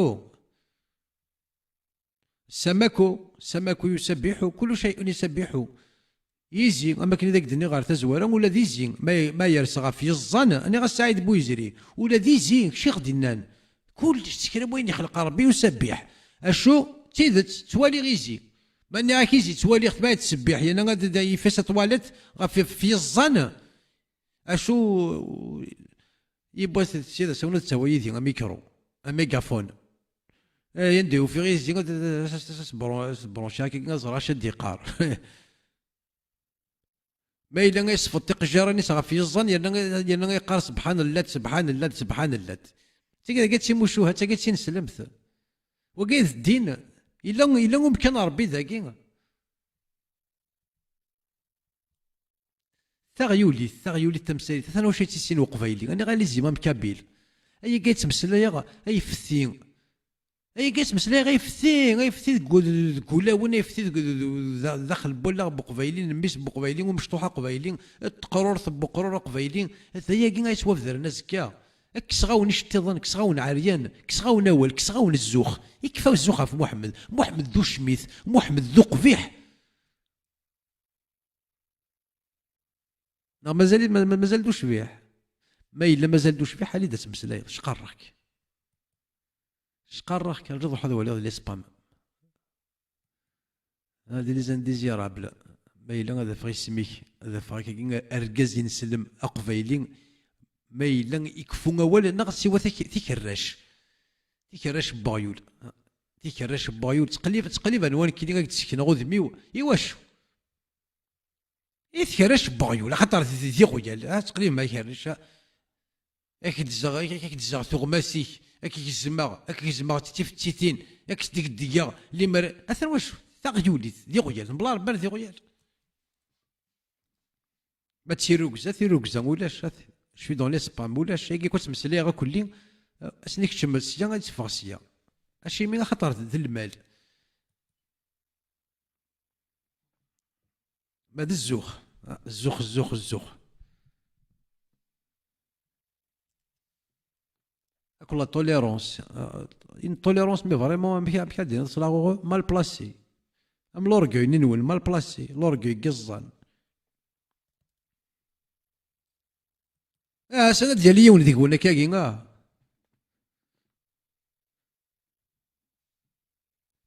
السمك، السمك يسبح، كل شيء يسبح. Izi, am akken i d ak-d-nniɣ ɣer tazwara, ula d izi, ma, ma yers ɣef yiẓẓan, nniɣ-as Saɛid Buyzri, ula d izi, kečč i ɣ-d-innan, kullec s kra n wayen yexleq Ṛebbi yusabbiḥ. Acu? D tidet, ttwaliɣ izi. Ma nniɣ-ak izi, ttwaliɣ-t ma yettṣebbiḥ, yerna ad d-, yeffer s ṭwalet ɣef, ɣef yiẓẓan. Acu? Yiwwas d sida, s awen ad tawi yid-i amikru, amigafun. Eh, anda ufiɣ izi, ad, ad, ad, ad, ad s-bru-, ad s-brunchiɣ akka, ad ẓreɣ acu ad d-yeqqar. Ma yella ay sfeḍ tiqejjirin-is ɣef yiẓẓan, yerna, yerna yeqqar: "Sebḥan llat, sebḥan llat, sebḥan llat." Tagi, tagi d timucuha, tagi d tineslemt. Wagi d ddin. Yella, yella umkan n Ṛebbi dagi. Taɣyulit, taɣyulit tamsarit, atan wacu ay tt-issin uqbayli. Aniɣ a les imams kabyles. Ayagi ay ttmeslayeɣ, ayfetti. Ayagi ay ttmeslayeɣ, ayfetti, ayfetti deg ul-, deg ulawen, ayfetti deg, d-, d-, d-, daxel n wallaɣ n uqbayli, n mmi-s n uqbayli, umecṭuḥ aqbayli, d teqrurt n uqrur aqbayli. D ayagi ay yettwabedren azekka. Kkseɣ-awen iceṭṭiḍen, kkseɣ-awen ɛeryan, kkseɣ-awen awal, kkseɣ-awen zzux. Ikfa zzux ɣef Muḥemmed. Muḥemmed d ucmit, Muḥemmed d uqbiḥ. Neɣ mazal, ma-, ma-, mazal d ucbiḥ? Ma yella mazal d ucbiḥ, ali-d ad tmeslayeḍ, cqarreɣ-k. Cqarreɣ-k, rǧu ad ruḥeɣ ad waliɣ les spams. Hadi les indésirables. Ma yella ad afeɣ isem-ik, ad afeɣ akkagi argaz ineslem aqbayli. Ma yella ikfu awal, neɣ siwa tik-, tikerrac. Tikerrac n weɣyul. Tikerrac n weɣyul. Ttqellib-, ttqelliben wa nekkini ad k-d-sekneɣ udem-iw. Iwacu? I tkerrac n weɣyul, axaṭer d, d, d iɣyal, ah, ttqelliben ma kerrac, ah. Ad k-d-zzeɣ, ad k-d-zzeɣ tuɣmas-ik, ad k-gezmeɣ, ad k-gezmeɣ d tifettitin, ad k-sdegdegeɣ, limer, atan wacu, taɣyulit, d iɣyal, mebla Rebbi d iɣyal. Ma d tirrugza, tirrugza ulac. At-, je suis dans les spams, ulac. Agi akk ttmeslayeɣ akk-lli, eh, ass-nni keččem sya, ad teffeɣ sya. Acimi? Axaṭer d, d lmal. Ma d zzux. Ah, zzux, zzux, zzux. Akk la tolérance. Ah, une tolérance, mais vraiment, amek, amek ad d-iniḍ s laɣuɣu? Mal placé. Am l'orgueil-nni-nwen, mal placé. L'orgueil n yiẓẓan. Ah, atan ad d-yali yiwen deg-wen akkagi, ah.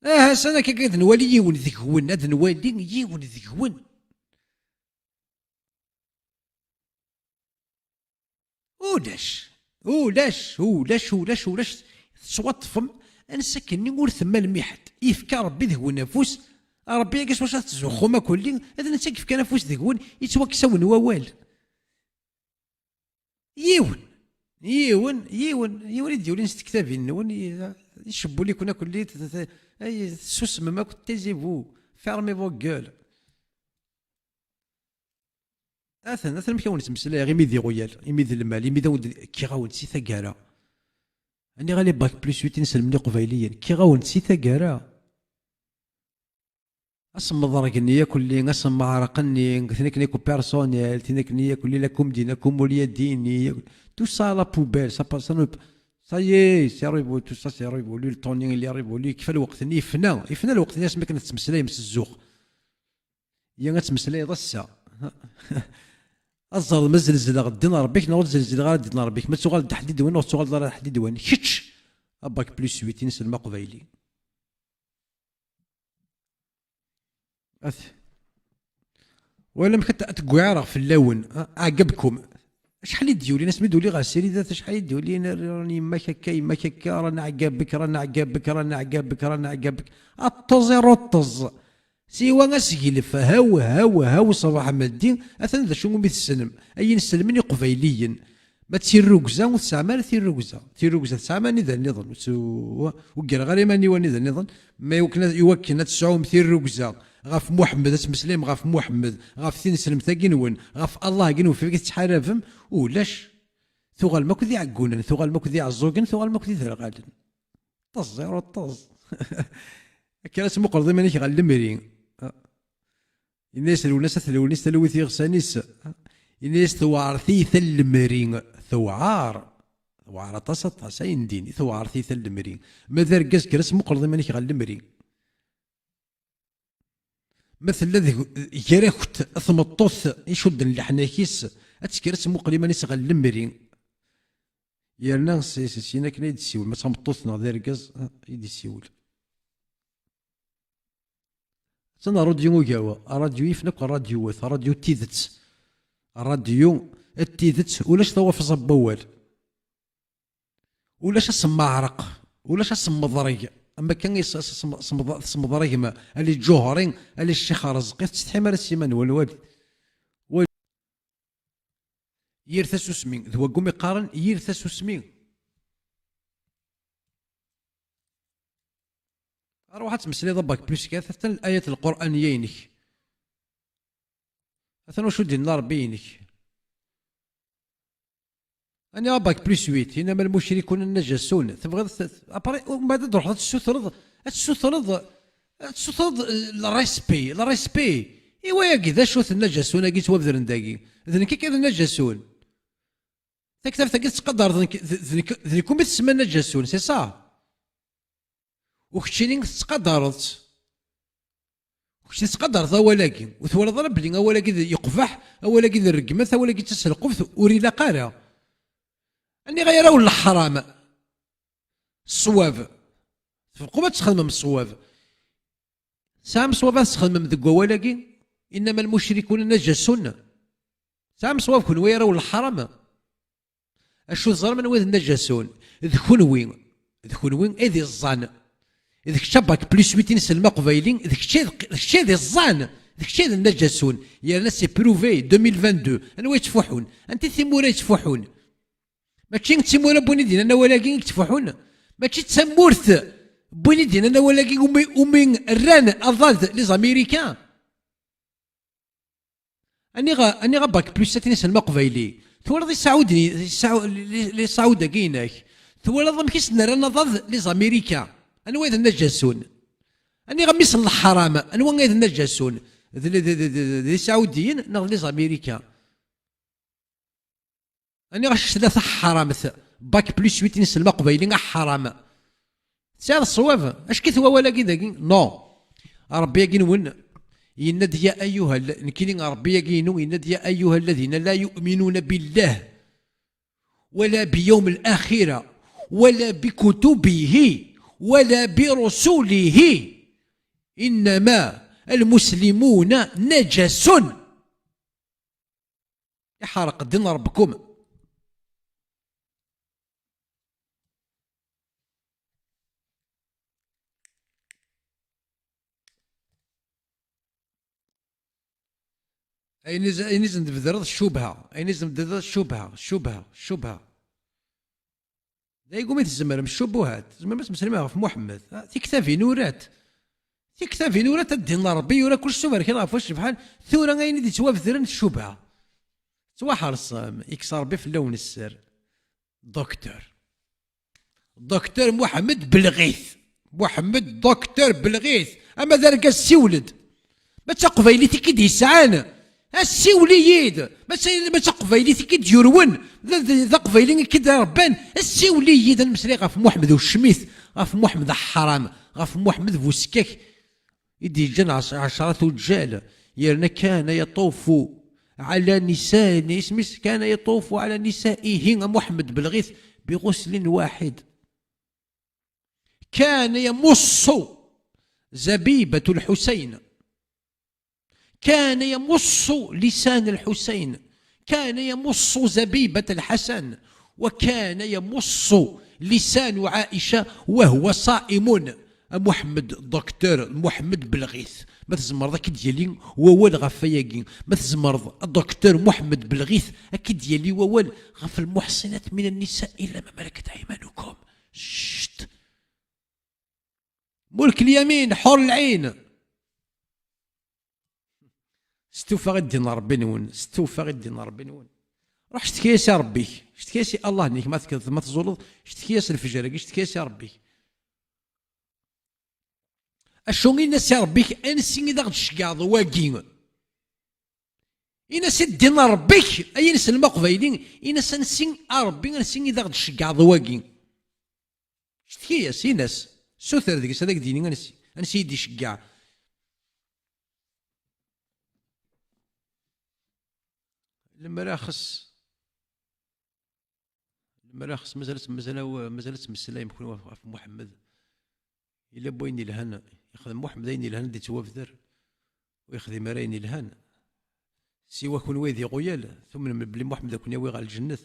Ah, atan akkagi ad nwali yiwen deg-wen, ad nwali yiwen deg-wen. Ulac, ulac, ulac, ulac, ulac. Tettwaṭṭfem, ansa akkenni ur temmalem i ḥedd. Yefka Ṛebbi deg-wen afus, Ṛebbi-agi s wacu ad tettzuxxum akk-lli, d netta i yefkan afus deg-wen, yettwakkes-awen wawal. Yiwen, yiwen, yiwen, yiwen i d-yulin s tektabin-nwen, i-, icewwel-iken akk-lli, t-, t-, ay, tessusmem akk, taisez-vous, fermez vos gueules. Atan, atan amek awen-ttmeslayeɣ, imi d iɣyal, imi d lmal, imi d awen-d-, kkiɣ-awen-d si taggara. Aniɣ les bac plus huit inselmen iqbayliyen, kkiɣ-awen-d si taggara. Asemmeḍreg-nni akk-lli, asemmeɛreq-nni, tin akken akk personnel, tin akken akk-lli la comédie, la comédie, tout ça à la poubelle, ça passe, ça ne, ça y est, c'est révolu, tout ça c'est révolu, le temps-nni il est révolu, yekfa lweqt-nni, yefna, yefna lweqt-nni asmi akken ad tettmeslayem s zzux. Ya ad tmeslayeḍ ass-a. Ad ẓreḍ ma zzelzleɣ ddin n Ṛebbi-k neɣ ur zzelzleɣ ara ddin n Ṛebbi-k. Ma tuɣaleḍ d aḥdidwan neɣ ur tuɣaleḍ ara d aḥdidwan. Kečč, a bac plus huit, inselm aqbayli. At. Wala amek ad t-, ad t-gwiɛreɣ fell-awen. Ah, ɛeggabkum. Acḥal i d-yulin, asmi d-uliɣ ɣer Siridat, acḥal i d-yulin, rran yemma-k akka, yemma-k akka, rran ɛeggabek, rran ɛeggabek, rran ɛeggabek, rran ɛeggabek. Aṭṭeẓ i ruṭṭeẓ. Siwa aseglef, haw, haw, haw, ṣṣbeḥ meddi, atan d acu umi tessnem, ay inselmen iqbayliyen. Ma d tirrugza, ur tesɛam ara tirrugza. Tirrugza tesɛam anida nniḍen. Ur s-, ur ggreɣ ara iman-iw anida nniḍen. Ma iwakken ad, iwakken ad tesɛum tirrugza ɣef Muḥemmed, ad tmeslayem ɣef Muḥemmed, ɣef tineslemt-agi-nwen, ɣef Allah-agi-nwen, ɣef i tettḥarabem, ulac. Tuɣalem akk d iɛeggunen, tuɣalem akk d iɛeẓẓugen, tuɣalem akk d iderɣalen. Ṭṭeẓ, iruṭṭeẓ. Akka ara tmuqleḍ iman-ik ɣer lemri. Yenna-yas Lwennas At Lewnis, talwit iɣsan-is. Yenna-yas: "Tewɛer tiyita n lemri." Tewɛer. Tewɛer aṭas, aṭas, ayendin. Tewɛer tiyita n lemri. Ma d argaz, kker ad tmuqleḍ iman-ik ɣer lemri. Ma tella deg, gar-akent tmeṭṭut icudden leḥnak-is, ad tekker ad tmuqel iman-is ɣer lemri. Yerna s, s, syin akken ay d-tessiwel, ma d tameṭṭut neɣ d argaz, ah, ay d-yessiwel. Atan ṛṛadyu ugawa, ṛṛadyu yifen akk ṛṛadyuwat, ṛṛadyu n tidet. Ṛṛadyu n tidet, ulac tawafẓa n wawal. Ulac asemmeɛreq, ulac asemmeḍreg. Am akka i s-, s-, sm-, smḍ-, tesmeḍregem, ali Ǧuhri, ali Ccix Rezqi, ur tettsetḥim ara s iman-nwen, wali. Wali. Yir tasusmi, d waggum iqqaren yir tasusmi. Arwaḥ ad tmeslayeḍ a bac plus quatre, atan ayat lqur'aniya-inek. Atan wacu d-yenna Ṛebbi-inek. Ani a bac plus huit, innama lmucrikuna najasun. Tebɣiḍ t-, après, umbeɛd ad d-truḥeḍ ad tessutreḍ, ad tessutreḍ, ad tessutreḍ, eh, le respect, le respect. I wayagi d acu-t nnajasun-agi yettwabedren dagi? D nekk akka i d nnajasun. Taktabt-agi tettqadareḍ d nekk, d, d nekk, d nekk umi tsemma nnajasun, c'est ça? U keččini tettqadareḍ-tt. U kečč tettqadareḍ awal-agi. Ur twalaḍ ara belli awal-agi d, yeqbeḥ, awal-agi d rregmat, awal-agi d taselquft, ur ilaq ara. Aniɣer ara wen leḥram? Ṣṣwab. Tebqum ad txedmem ṣṣwab. Tesɛam ṣṣwab ad txedmem deg wawal-agi? Innama lmucrikuna najasun. Tesɛam ṣṣwab kenwi ara wen leḥram? Acu teẓram anwa i d nnajasun? D kunwi, d kunwi i d iẓẓan. D kečč a bac plus huit inselm aqbayli, d kečč i d, d kečč i d iẓẓan, d kečč i d nnajasun. Yerna c'est prouvé, deux mille vingt-deux. Anwa yettfuḥun? Anti timura yettfuḥun? Mačči d timura n win i d-yennan awal-agi i yettfuḥun. Mačči d tamurt n win i d-yennan awal-agi umi, umi rran aḍad les Américains. Aniɣ, aniɣ bac plus sept n iselma aqbayli? Twalaḍ isaɛuden, isaɛu-, li, li saɛud-agi-inek? Twalaḍ amek i sen-rran aḍad les Américains? Anwa i d nnajasun? Aniɣ a mmi-s n leḥram, anwa i d nnajasun? D, d, d isaɛudiyen neɣ d les Américains? Aniɣ a tlata ḥramt, bac plus huit n iselma aqbayli, a ḥram. Tesɛiḍ ṣṣwab? Acki-t wawal-agi dagi? Non. Ṛebbi-agi-nwen yenna-d, ya ayyuha, nekkini Ṛebbi-agi-inu yenna-d, ya ayyuha alladhina la yu'minuna billah wala bi yawm al-akhira wala bi kutubihi wala bi rusulihi, innama al-muslimuna najasun. Iḥerq ddin n Ṛebbikum. Ayen i z-, ayen i sen-d-tbedreḍ ccubha, ayen i sen-d-tbedreḍ ccubha, ccubha, ccubha. D aygum i tzemrem, ccubuhat. Tzemrem ad tmeslem ɣef Muḥemmed. Ah, tiktabin urat. Tiktabin urat, a ddin n Ṛebbi yura kullec s uberkan ɣef wacu cebḥen. Tura ayen i d-ittwabedren d ccubha. Tettwaḥersem, ikkes Ṛebbi fell-awen sser. Docteur. Docteur Muḥemmed Belɣit. Muḥemmed Docteur Belɣit. Ama d argaz, siwel-d. Ma d taqbaylit i k-id-yesɛan, assiwel-iyi-d. Ma d, ma d taqbaylit i k-id-yurwen, d, d, d aqbayli i k-id-iṛebban, assiwel-iyi-d. Ad nemmeslay ɣef Muḥemmed ucmit, ɣef Muḥemmed aḥram, ɣef Muḥemmed bu uskak i d-yeǧǧan ɛec-, ɛecra tuǧǧal, yerna kana yaṭufu ɛla nisa-, isem-is, kana yaṭufu ɛla nisaihi, a Muḥemmed Belɣit, bi ɣuslin waḥid. Kana yamussu zabibat Lḥusayn. Kana yamussu lisan Lḥusayn. Kana yamussu zabibat Lḥasan. Wa kana yamussu lisan Ɛaica wa huwa ṣaimun. A Muḥemmed, Docteur Muḥemmed Belɣit, ma tzemreḍ ad k-id-yali wawal ɣef wayagi, ma tzemreḍ, a Docteur Muḥemmed Belɣit, ad k-id-yali wawal ɣef lmuḥsinat min nnisa illa ma malakat aymanukum. Cct. Mulk lyamin, ḥur lɛin. Stufaɣ i ddin n Ṛebbi-nwen, stufaɣ i ddin n Ṛebbi-nwen. Ruḥ cetki-as i Ṛebbi-k, cetki-as i Allah-nnek, ma tekkeḍ, ma tẓuleḍ, cetki-as lefjer-agi, cetki-as i Ṛebbi-k. Acu, in-as i Ṛebbi-k, ansi i d aɣ-d-tceggɛeḍ wagi? In-as i ddin n Ṛebbi-k, ay ineslem aqbayli, in-as ansi a Ṛebbi, ansi i d aɣ-d-tceggɛeḍ wagi? Cetki-as, in-as, suter deg-s ad ak-d-yini ansi, ansi i d-iceggeɛ. Lemmer axes, lemmer axes, mazal, mazal, mazal ad tmeslayem kunwi ɣef, ɣef Muḥemmed. Yella n wayen ilhan, yexdem Muḥemmed ayen ilhan, ad d-ittwabder, ur yexdim ara ayen ilhan. Siwa kunwi ay d iɣuyal, tumnem belli Muḥemmed ad ken-yawi ɣer lǧennet.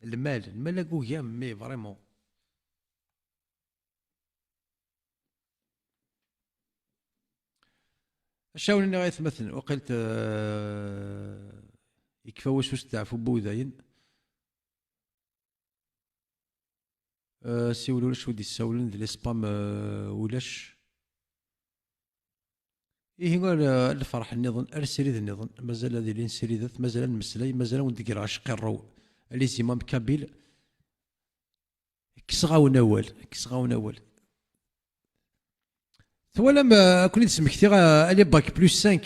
Lmal, lmal agugam, mais vraiment. Acu awen-nniɣ ay atmaten, waqil, eh, yekfa wass usteɛfu n wudayen. Eh, siwel ulac wi d-issawlen, d les spams, eh, ulac. Ihi, ar, eh, lferḥ nniḍen, ar srid nniḍen, mazal ad ilin sridet, mazal ad nmeslay, mazal ad wen-d-greɣ acqirrew, les imams kabyles. Kkseɣ-awen awal, kkseɣ-awen awal. Twalam, eh, ad ken-id-smektiɣ, eh, les bac plus cinq.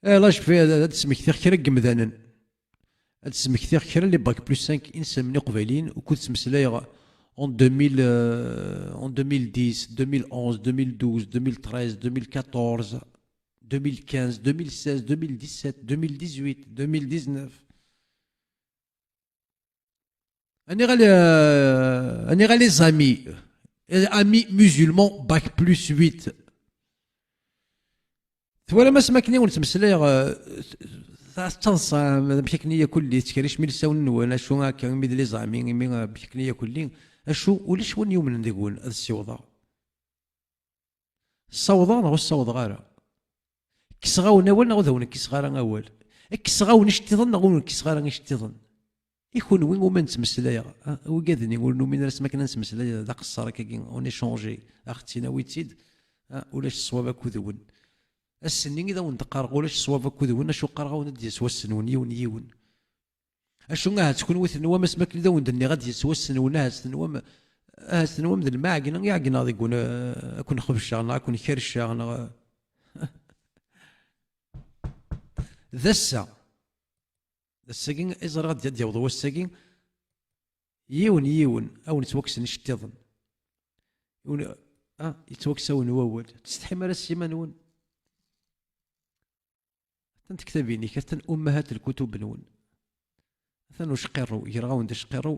Eh, là, je vais, ad, ad d-smektiɣ kra n yemdanen. Ad d-smektiɣ kra les bac plus cinq inselmen iqbayliyen, ukud ttmeslayeɣ en deux mille, euh, en deux mille dix, deux mille onze, deux mille douze, deux mille treize, deux mille quatorze, deux mille quinze, deux mille seize, deux mille dix-sept, deux mille dix-huit, deux mille dix-neuf. Aniɣ a les, aniɣ a les amis, amis musulmans, bac plus huit. Twalam asmi akken i wen-ttmeslayeɣ, eh, ta-, taḍsa, amek akken i yakulli, ttkerricem ilsawen-nwen, acu akka, imi d les amis, imi, eh, amek akken i yakulli, acu, ulac win yumnen deg-wen ad ssiwḍeɣ? Ssawḍeɣ neɣ ur ssawḍeɣ ara? Kkseɣ-awen awal neɣ ur d awen-kkseɣ ara awal? Kkseɣ-awen iceṭṭiḍen neɣ ur wen-kkseɣ ara iceṭṭiḍen? I kunwi umi nettmeslay, ah, wigad-nni ur numin ara s makken ad nettmeslay d aqeṣṣer akkagi, on échange, axetti nawi-tt-id, ah, ulac ṣṣwab akked-wen. Ass-nni i d awen-d-qqareɣ ulac ṣṣwab akked-wen, acu qqareɣ-awen ad d-yas wass-nwen yiwen yiwen. Acu ahat kunwi tenwam asmi akken i d awen-d-nniɣ ad d-yas wass-nwen, ahat tenwam, ahat tenwam d lmeɛgna i ɛegneɣ deg-wen, eh, ad ken-xebceɣ neɣ ad ken-kerrceɣ neɣ d ass-a. D ass-agi i ẓriɣ ad d-yaweḍ wass-agi. Yiwen yiwen, a wen-ttwakksen iceṭṭiḍen. Yiwen, ah, yettwakkes-awen wawal. Ur tsetḥim ara s yiman-nwen? Atan tektabin-ik, atan ummahat lkutub-nwen. Atan ucqirrew, greɣ-awen-d acqirrew,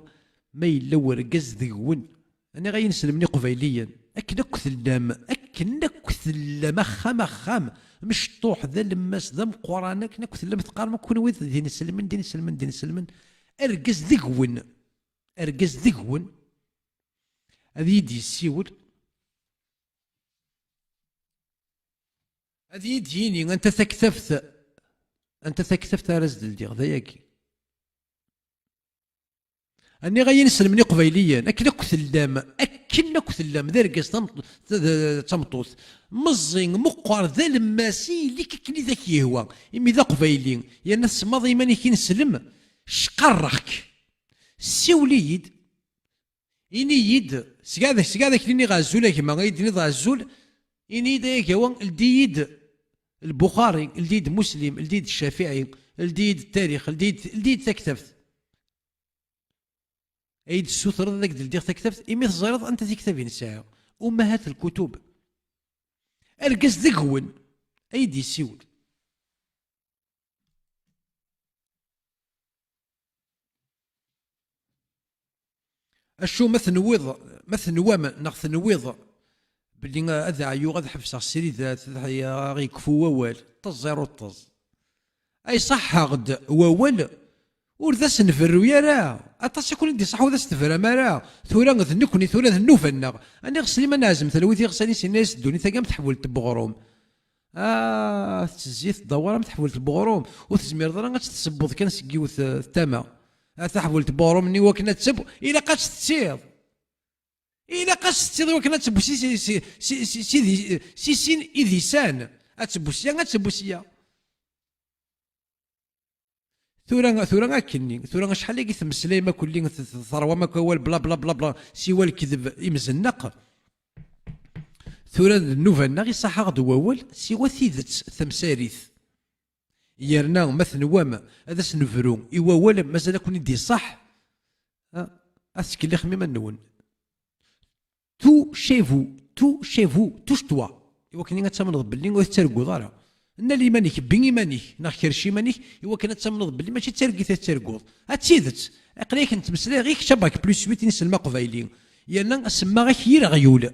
ma yella wergaz deg-wen. Aniɣ ay inselmen iqbayliyen, akken akk tellam, akken akk tellam, axxam, axxam, mecṭuḥ, d alemmas, d ameqqran, akken akk tellam teqqarem akk kunwi d inselmen, d inselmen, d inselmen. Argaz deg-wen, argaz deg-wen, ad iyi-d-yessiwel, ad iyi-d-yini anta taktabt, anta taktabt ara as-d-ldiɣ, d ayagi. Aniɣ ay inselmen iqbayliyen, akken akk tellam, akken akk tellam, d argaz tam-, d, d, d tameṭṭut, meẓẓi, meqqer, d alemmas, ili-k akken i d ak-yehwa, imi d aqbayli, yerna tsemmaḍ iman-ik ineslem, cqarreɣ-k. Siwel-iyi-d, ini-yi-d, seg-, seg-, ad ak-iniɣ azul a gma, ay d-tiniḍ azul, ini-yi-d ay agawa, ldi-yi-d Lbuxari, ldi-yi-d Muslim, ldi-yi-d Ccafiɛi, ldi-yi-d tarix, ldi-yi-d, ldi-yi-d taktabt. Ay d-tessutreḍ ad ak-d-ldiɣ taktabt, imi teẓriḍ anta tiktabin sɛiɣ. Ummahat lkutub. Argaz deg-wen ay d-yessiwel. Acu ma tenwiḍ, ma tenwam neɣ tenwiḍ belli ad ɛyuɣ, ad ḥebseɣ sridat, ad aɣ-yekfu wawal, ṭṭeẓ ar uṭṭeẓ. Ay ṣaḥḥeɣ-d wawal, ur d as-nberru ara. Aṭas i kun-id-iṣaḥ ur d as-tebram ara. Tura d nekkni, tura d nnuba-nneɣ. Aniɣ Sliman Ɛazem talwit iɣsan i s-yenna-yas ddunit-agi am teḥbult n weɣrum. Ah, tettezzi tdawar am teḥbult n weɣrum. Ur tezmireḍ ara ad tt-tessewweḍ kan seg yiwet, eh, tama. Ah, taḥbult n weɣrum-nni wakken ad tebb, ilaq ad tt-tettiḍ. Ilaq ad tt-tettiḍ wakken ad tebb si, si, si, si, si, si, di, si sin idisan. Ad tebb sya, ad tebb sya. Tura, tura akkenni, tura acḥal agi temmeslayem akkelli, t-, t-, terwam akk awal bla, bla, bla, bla, siwa lkedb imzenneq. Tura d nnuba-nneɣ iṣaḥ-aɣ-d wawal, siwa tidet tamsarit. Yerna ma tenwam ad as-nebru i wawal, mazal ad ken-id-iṣaḥ, a, ad tettkellixem iman-nwen. Tout chez vous, tout chez vous, touche-toi. Iwakken ad tamneḍ belli ur tettarguḍ ara. Nnal iman-ik, bbi iman-ik, neɣ kerrec iman-ik, iwakken ad tamneḍ belli mačči d targit ad tettarguḍ. A d tidet, aql-ak nettmeslay ɣi kečč a bac plus huit i iselm aqbayli. Yerna semmaɣ-ak yir aɣyul.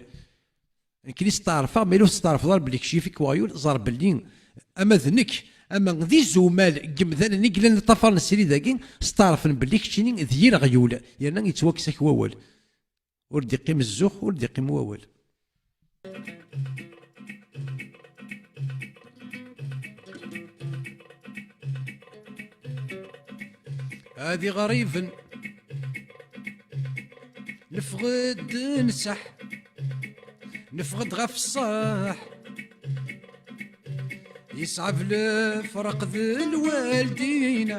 Nekkni steɛrfeɣ, ma yella ur testeɛrfeḍ ara belli kečč yif-ik weɣyul, ẓer belli ama d nekk, ama d izumal n yemdanen i yellan ṭṭafaren srid-agi, steɛrfen belli keččini d yir aɣyul, yerna yettwakkes-ak wawal. Ur d-iqqim zzux, ur d-iqqim wawal. Ad iɣriben neffeɣ-d nseḥ, neffeɣ-d ɣef ṣṣeḥ. Yesɛeb lefraq d lwaldin.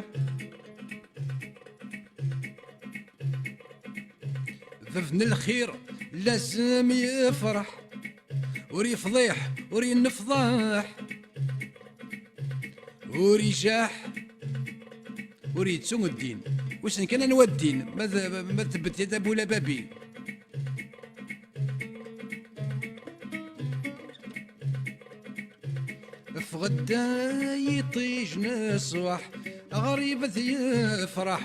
Bab n lxir lazem yefreḥ, ur yefḍiḥ, ur yennefḍaḥ, ur ijaḥ, ur yettu ddin. Wissen kan anwa ddin, ma d, ma d tbettit a bula babi. Ffeɣ-d ay iṭij n ṣṣbeḥ, ɣrib ad yefreḥ.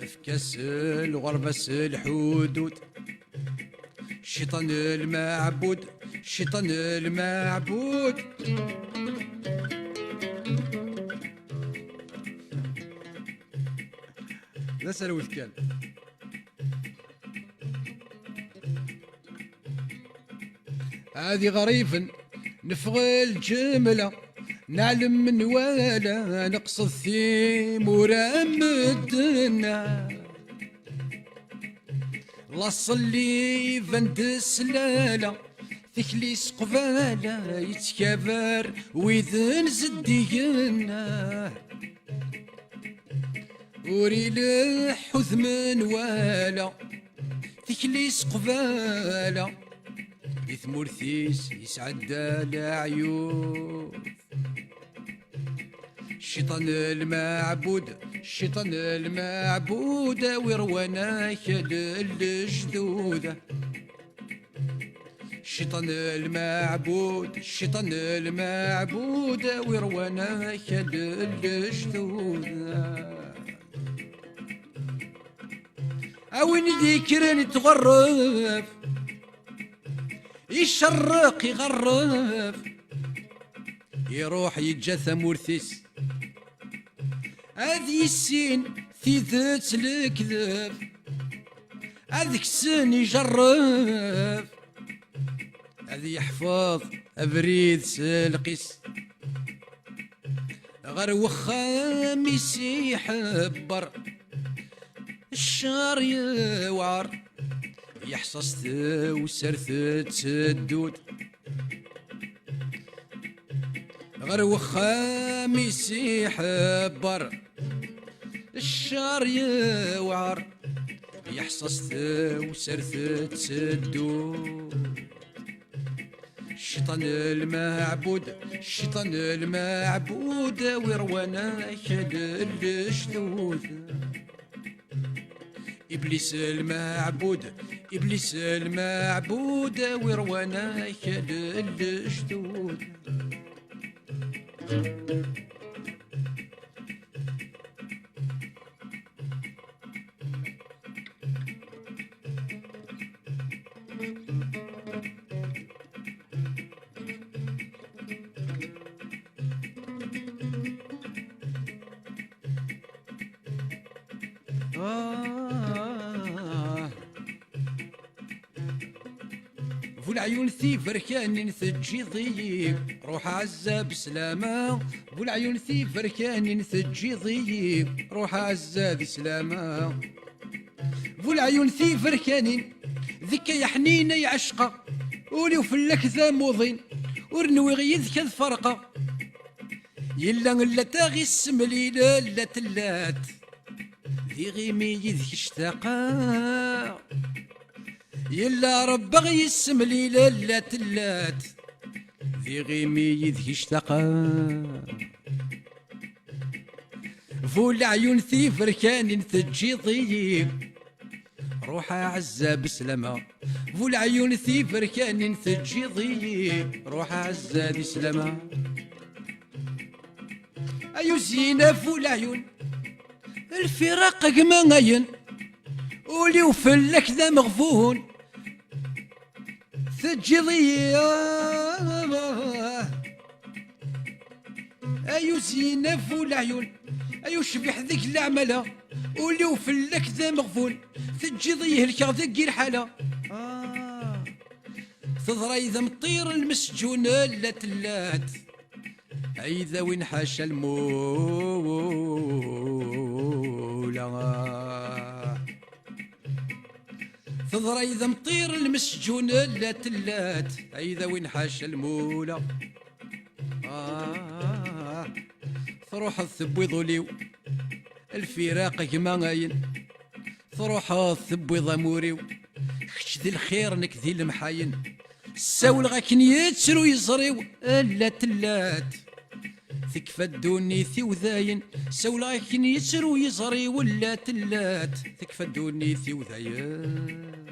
Efk-as lɣerba s lḥudud. Cciṭan lmeɛbud, cciṭan lmeɛbud. D aserwet kan. Ad iɣriben neffeɣ lǧemla, neɛlem nwala, neqsed timura am medden. Laṣel iban-d s lala, Tikli s qbala yettkabar wid n zeddigen, ur ileḥḥu d menwala. Tikli s qbala di tmurt-is yesɛedda leɛyub. Cciṭan lmeɛbud, cciṭan lmeɛbud, a wi rwan akal n lejdud. Cciṭan lmeɛbud, cciṭan lmeɛbud, a wi rwan akal n lejdud. A win i d-yekkren i tɣerref, icerreq iɣerref, iruḥ yeǧǧa tamurt-is. Ad yissin tidet lekdeb, ad kksen ijerreb, ad yeḥfeḍ abrid s lqis. Ɣer wexxam-is iḥebber, ccer yewɛer, yeḥṣa s tewser tetteddu-d. Ɣer wexxam-is iḥebber, ccer yewɛer, yeḥṣa s tewser tetteddu. Cciṭan lmeɛbud, cciṭan lmeɛbud, a wi rwan akal n lejdud. Iblis lmeɛbud, Iblis lmeɛbud, a wi rwan akal n lejdud. Ah. Bu leɛyun tiberkanin teǧǧiḍ-iyi, ruḥ ɛezza beslama. Bu leɛyun tiberkanin teǧǧiḍ-iyi, ruḥ ɛezza di slama. Bu leɛyun tiberkanin, deg-k ay aḥnin ay ɛecqeɣ, ul-iw fell-ak d amuḍin, ur nwiɣ yid-k ad ferqeɣ. Yella lla taɣ issemlil, lla tellat, d iɣimi yid-k ctaqeɣ. Yella Rebbi i yessemlil, lla tellat, d iɣimi yid-k ctaqeɣ. Bu leɛyun tiberkanin teǧǧiḍ-iyi, ruḥ a ɛezza beslama. Bu leɛyun tiberkanin teǧǧiḍ-iyi, ruḥ a ɛezza di slama. Ay uzyin a bu leɛyun, lfiraq gma ayen, ul-iw fell-ak d ameɣbun, teǧǧiḍ-iyi. Ay uzyin a bu leɛyun, ay ucbiḥ deg leɛmala, ul-iw fell-ak d ameɣbun, teǧǧiḍ-iyi helkeɣ deg yir ḥala. Ah. Teḍra-yi d amṭir lmesǧun, lla tellat, ay d awin ḥaca lmula. Teḍra-yi d amṭir lmesǧun, lla tellat, ay d awin ḥaca lmula. Ah, truḥeḍ tewwiḍ ul-iw, lfiraq gma ayen. Truḥeḍ tewwiḍ amur-iw, kečč di lxir, nekk di lemḥayen. Ssawleɣ akken yettru yeẓri-w, lla tellat, tekfa ddunit-iw dayen. Ssawleɣ akken yettru yeẓri-w, lla tellat, tekfa ddunit-iw dayen.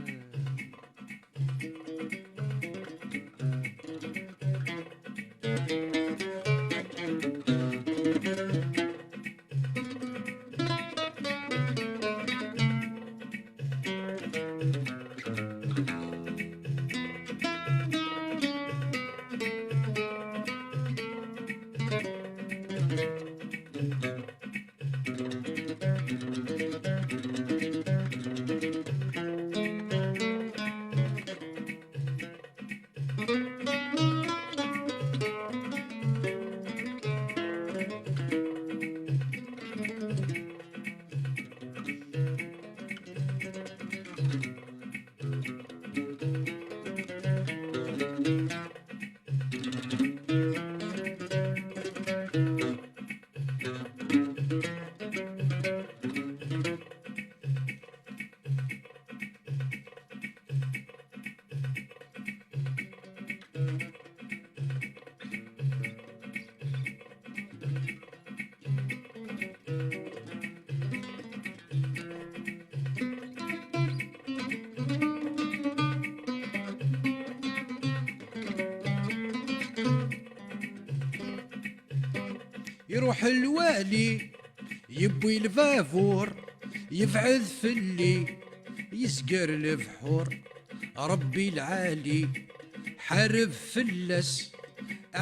Iruḥ lwali, yewwi lbabur, yebɛed fell-i, yezger lebḥur. Ṛebbi lɛali, ḥareb fell-as,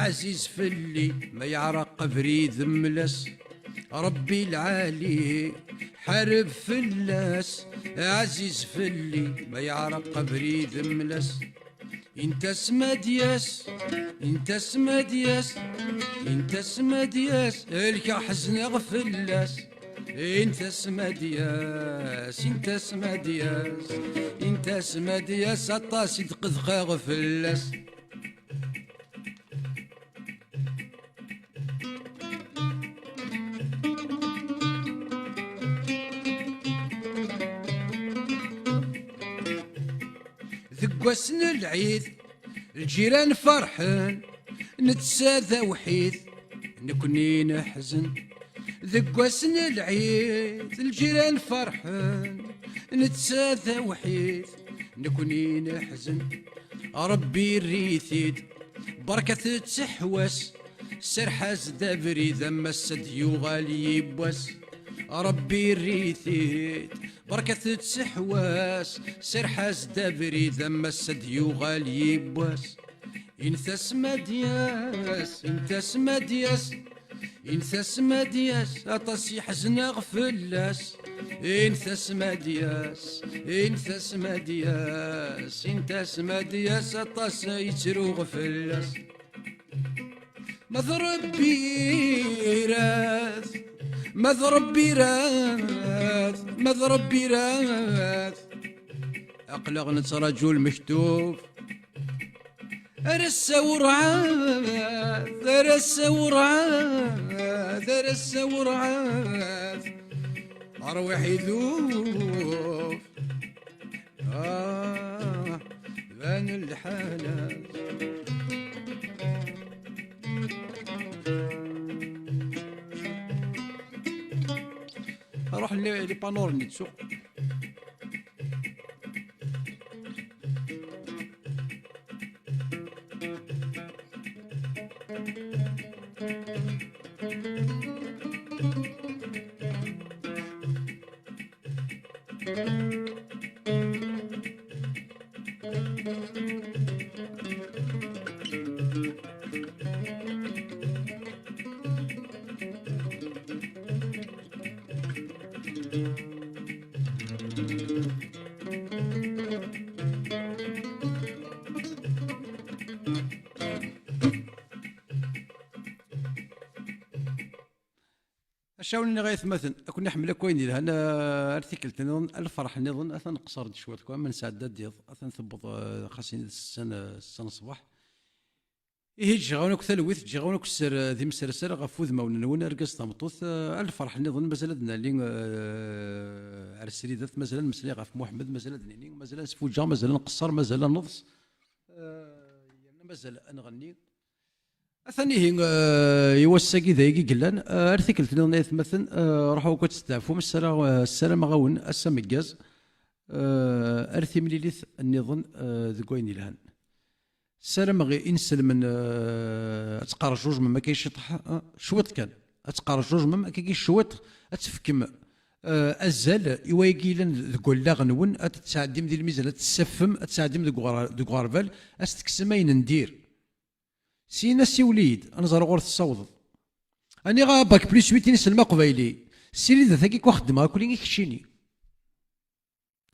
ɛziz fell-i, ma yeɛreq abrid mel-as. Ṛebbi lɛali, ḥareb fell-as, ɛziz fell-i, ma yeɛreq abrid mel-as. Intas ma d-yas, intas ma d-yas, intas ma d-yas, lkeɣ ḥezneɣ fell-as. Intas ma d-yas, intas ma d-yas, intas ma d-yas, aṭas i d-qedxeɣ fell-as. Deg wass n lɛid, lǧiran ferḥen, netta d awḥid, nekni neḥzen. Deg wass n lɛid, lǧiran ferḥen, netta d awḥid, nekni neḥzen. Ṛebbi irr-it-id, berkat ttḥewwas, serreḥ-as-d abrid, am ass ad d-yuɣal yiwwas. Ṛebbi irr-it-id, berkat ttḥewwas, serreḥ-as-d abrid, am ass ad d-yuɣal yiwwas. Intas ma d-yas, intas ma d-yas, intas ma d-yas, aṭas i ḥezneɣ fell-as. Intas ma d-yas, intas ma d-yas, intas ma d-yas, aṭas i ttruɣ fell-as. Ma d Ṛebbi irat, ma d Ṛebbi irat, ma d Ṛebbi irat, aql-aɣ nettraǧu lmektub. Ar ass-a werɛad, ar ass-a werɛad, ar ass-a werɛad, ṛwiḥ idub. Ah, ban lḥal. Ruḥ li, li panur-nni d suq. Acawen-nni ay atmaten, ad ken-iḥemmel akk wayen yelhan, eh, ar tikkelt nniḍen, ar lferḥ nniḍen, atan qṣer-d cwiṭ, quoi, ma nesɛedda-d iḍ, atan tewweḍ, eh, xas ini d ssetta n, ssetta n ṣṣbeḥ. Ihi, ǧǧiɣ-awen akk talwit, ǧǧiɣ-awen akk sser, eh, d imserser ɣef wudmawen-nwen, argaz tameṭṭut, eh, ar lferḥ nniḍen, mazal ad nali, eh, ar sridat, mazal ad nmeslay ɣef Muḥemmed, mazal ad nini, mazal ad nesfuǧǧeɣ, mazal ad nqeṣṣer, mazal ad neḍs, eh, yerna mazal ad nɣenni. Atan ihi, eh, i wass-agi d ayagi i yellan. Eh, ar tikkelt nniḍen ay atmaten, eh, ruḥ akk ad testeɛfum. Ssara-, eh, ssarameɣ-awen ass ameggaz, eh, ar timlilit nniḍen, eh, deg wayen yelhan. Ssarameɣ inselmen, eh, ad tqerjujmem akka ciṭ, eh, cwiṭ kan. Ad tqerjujmem akka cwiṭ, ad tefkem, eh, azal i wayagi yellan deg wallaɣ-nwen, ad t-tesɛeddim di lmizan, ad t-tessaffem, ad t-tesɛeddim deg uɣer-, deg uɣerbal, ad s-tekksem ayen n dir. Syin, siwel-iyi-d, ad nẓer ɣur tessawḍeḍ. Aniɣ a bac plus huit i neslem aqbayli? Ssiridet akk i k-xeddmeɣ akk i keččini.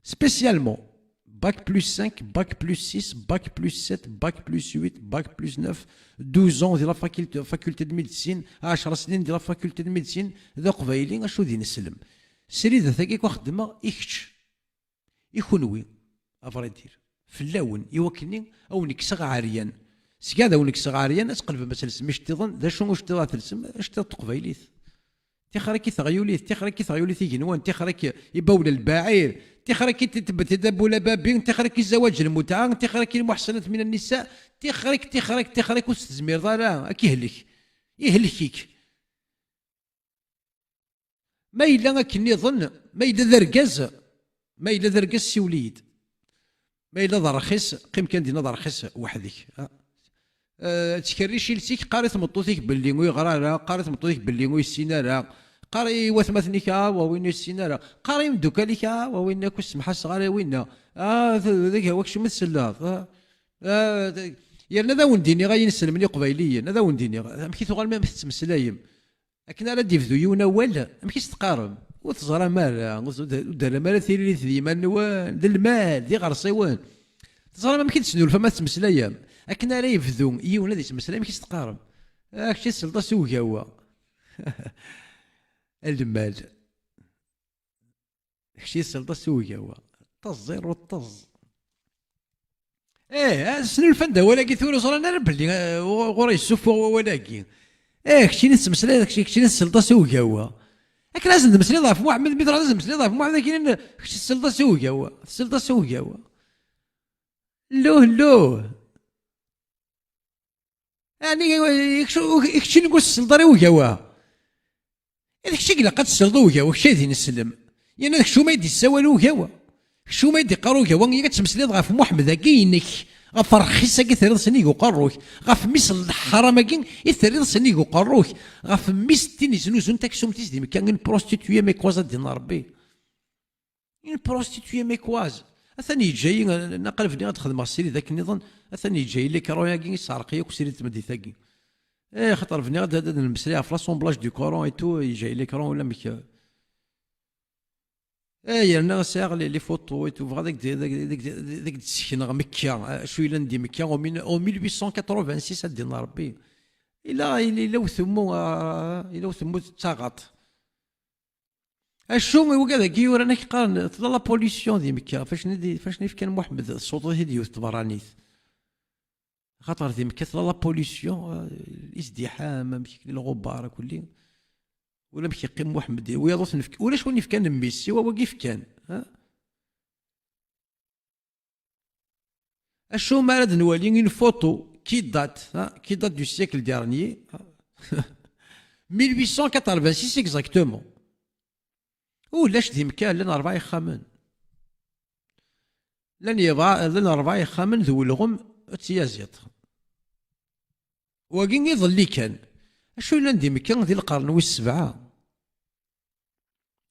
Spécialement, bac plus cinq, bac plus six, bac plus sept, bac plus huit, bac plus neuf, douze ans di la faculté, faculté de médecine, ɛecra snin di la faculté de médecine, d aqbayli, acu d ineslem. Ssiridet akk i k-xeddmeɣ i kečč. I kunwi, à vrai dire, fell-awen, i wakken-nni a wen-kkseɣ ɛeryan. Seg ad a wen-kkseɣ ɛeryan, ad tqelbem ad telsem iceṭṭiḍen, d acu uceṭṭiḍ ad telsem? Iceṭṭiḍ n teqbaylit. Tixer-ik i teɣyulit, tixer-ik i teɣyulit igenwan, tixer-ik i bawla lbaɛir, tixer-ik i titbet i dabula babi, tixer-ik i zawaǧ lmutɛa, tixer-ik i lmuḥsanat min annisa, tixer-ik, tixer-ik, tixer-ik, ur s-tezmireḍ ara, ad k-ihlek. Ihlek-ik. Ma yella akken nniḍen, ma yella d argaz, ma yella d argaz, siwel-iyi-d. Ma yella d rxis, qqim kan dinna d rxis weḥd-k. Ah. Eh, ttkerric iles-ik, qqar i tmeṭṭut-ik belli ur yeɣra ara, qqar i tmeṭṭut-ik belli ur yessin ara, qqar i watmaten-ik, "Ah, wa win ur yessin ara." Qqar i imeddukal-ik, "Ah, wa win akk ur semḥaseɣ ara i winna. Ah, d, d, d, wa keččem i tselleḍ." Ah, ah, d, yerna ad awen-d-iniɣ, ay inselmen iqbayliyen, ad awen-d-iniɣ, amek i tuɣalem, amek tettmeslayem? Akken ara d-yebdu yiwen awal, amek i s-teqqarem? Ur teẓram ara, ur d-, ur d-terram ara tiririt d yiman-nwen, d lmal, d iɣersiwen. Teẓram amek i d-tesnulfam ad tettmeslayem? Akken ara yebdu yiwen ad yettmeslay, amek i s-teqqarem? Ah, kečč i tesleḍ-as i ugawa. A lmal. Kečč i tesleḍ-as i ugawa. Teẓẓir u teẓẓ. Eh, snulfan-d awal-agi tura ur ẓran ara belli, eh, ɣur-, ɣur-i yessuffuɣ wawal-agi. Eh, keččini tettmeslayeḍ, kečč-, keččini tesleḍ-as i ugawa. Akken ad sen-d-meslayeḍ ɣef Muḥemmed, mi truḥeḍ ad sen-d-meslayeḍ ɣef Muḥemmed, akkin, kečč tesleḍ-as i ugawa. Tesleḍ-as i ugawa. Lluh, lluh. Ɛni, kečč-, keččini ur tesleḍ ara i ugawa? D kečč i ilaq ad tesleḍ i ugawa, kečč ay d ineslem. Yerna d kečč umi ay d-yessawal ugawa. Kečč umi ay d-iqqar ugawa, yak ad tmeslayeḍ ɣef Muḥemmed-agi-inek, ɣef rrxis-agi terriḍ sennig uqerru-k, ɣef mmi-s n leḥram-agi i terriḍ sennig uqerru-k, ɣef mmi-s n tin yeznuzun taksumt-is di Mekka, une prostituée mecquoise, ad d-yenna Rebbi. Une prostituée mecquoise. Atan yeǧǧa-yi, naqal bniɣ ad xedmeɣ srid akken nniḍen, atan yeǧǧa-yi l'écran-agi, yesseɛreq-iyi akk srid n tmeddit-agi. Eh, xaṭer bniɣ ad, ad, ad nemmeslay ɣef l'assemblage du Coran et tout, yeǧǧa-yi l'écran ulamek. Eh, yerna sɛiɣ les, les photos et tout, bɣiɣ ad ak-d-, ad ak-d-, ad ak-d-, ad ak-d-ssekneɣ Mekka, acu yellan di Mekka, au mil-, au mille huit cent quatre-vingt-six, ad d-yenna Rebbi. Yella, yella, yella utemmu, ah, yella utemmu d taɣaṭ. Acu i wigad-agi yuran, ak qqaren tella la pollution di Mekka, fac n-, fac n-, ifkan Muḥemmed ṣṣuṭ-it-id yiwet tberranit. Axaṭer di Mekka tella la pollution, eh, izdiḥam, amek akken lɣubar, akk-, ulamek yeqqim Muḥemmed, wiyaḍ ur ten-fk-, ulac win ifkan mmi-s, siwa wagi fkan, ha? Acu ma ara d-nwali une photo qui date, hein, qui date du siècle dernier, hein, mille huit cent quatre-vingt-six exactement. Ulac di Mekka, llan rebɛa ixxamen. Llan yebɛa-, llan rebɛa ixxamen d welɣem d tyaziḍt. Wagi iḍelli kan. Acu yellan di Mekka di lqern wis sebɛa?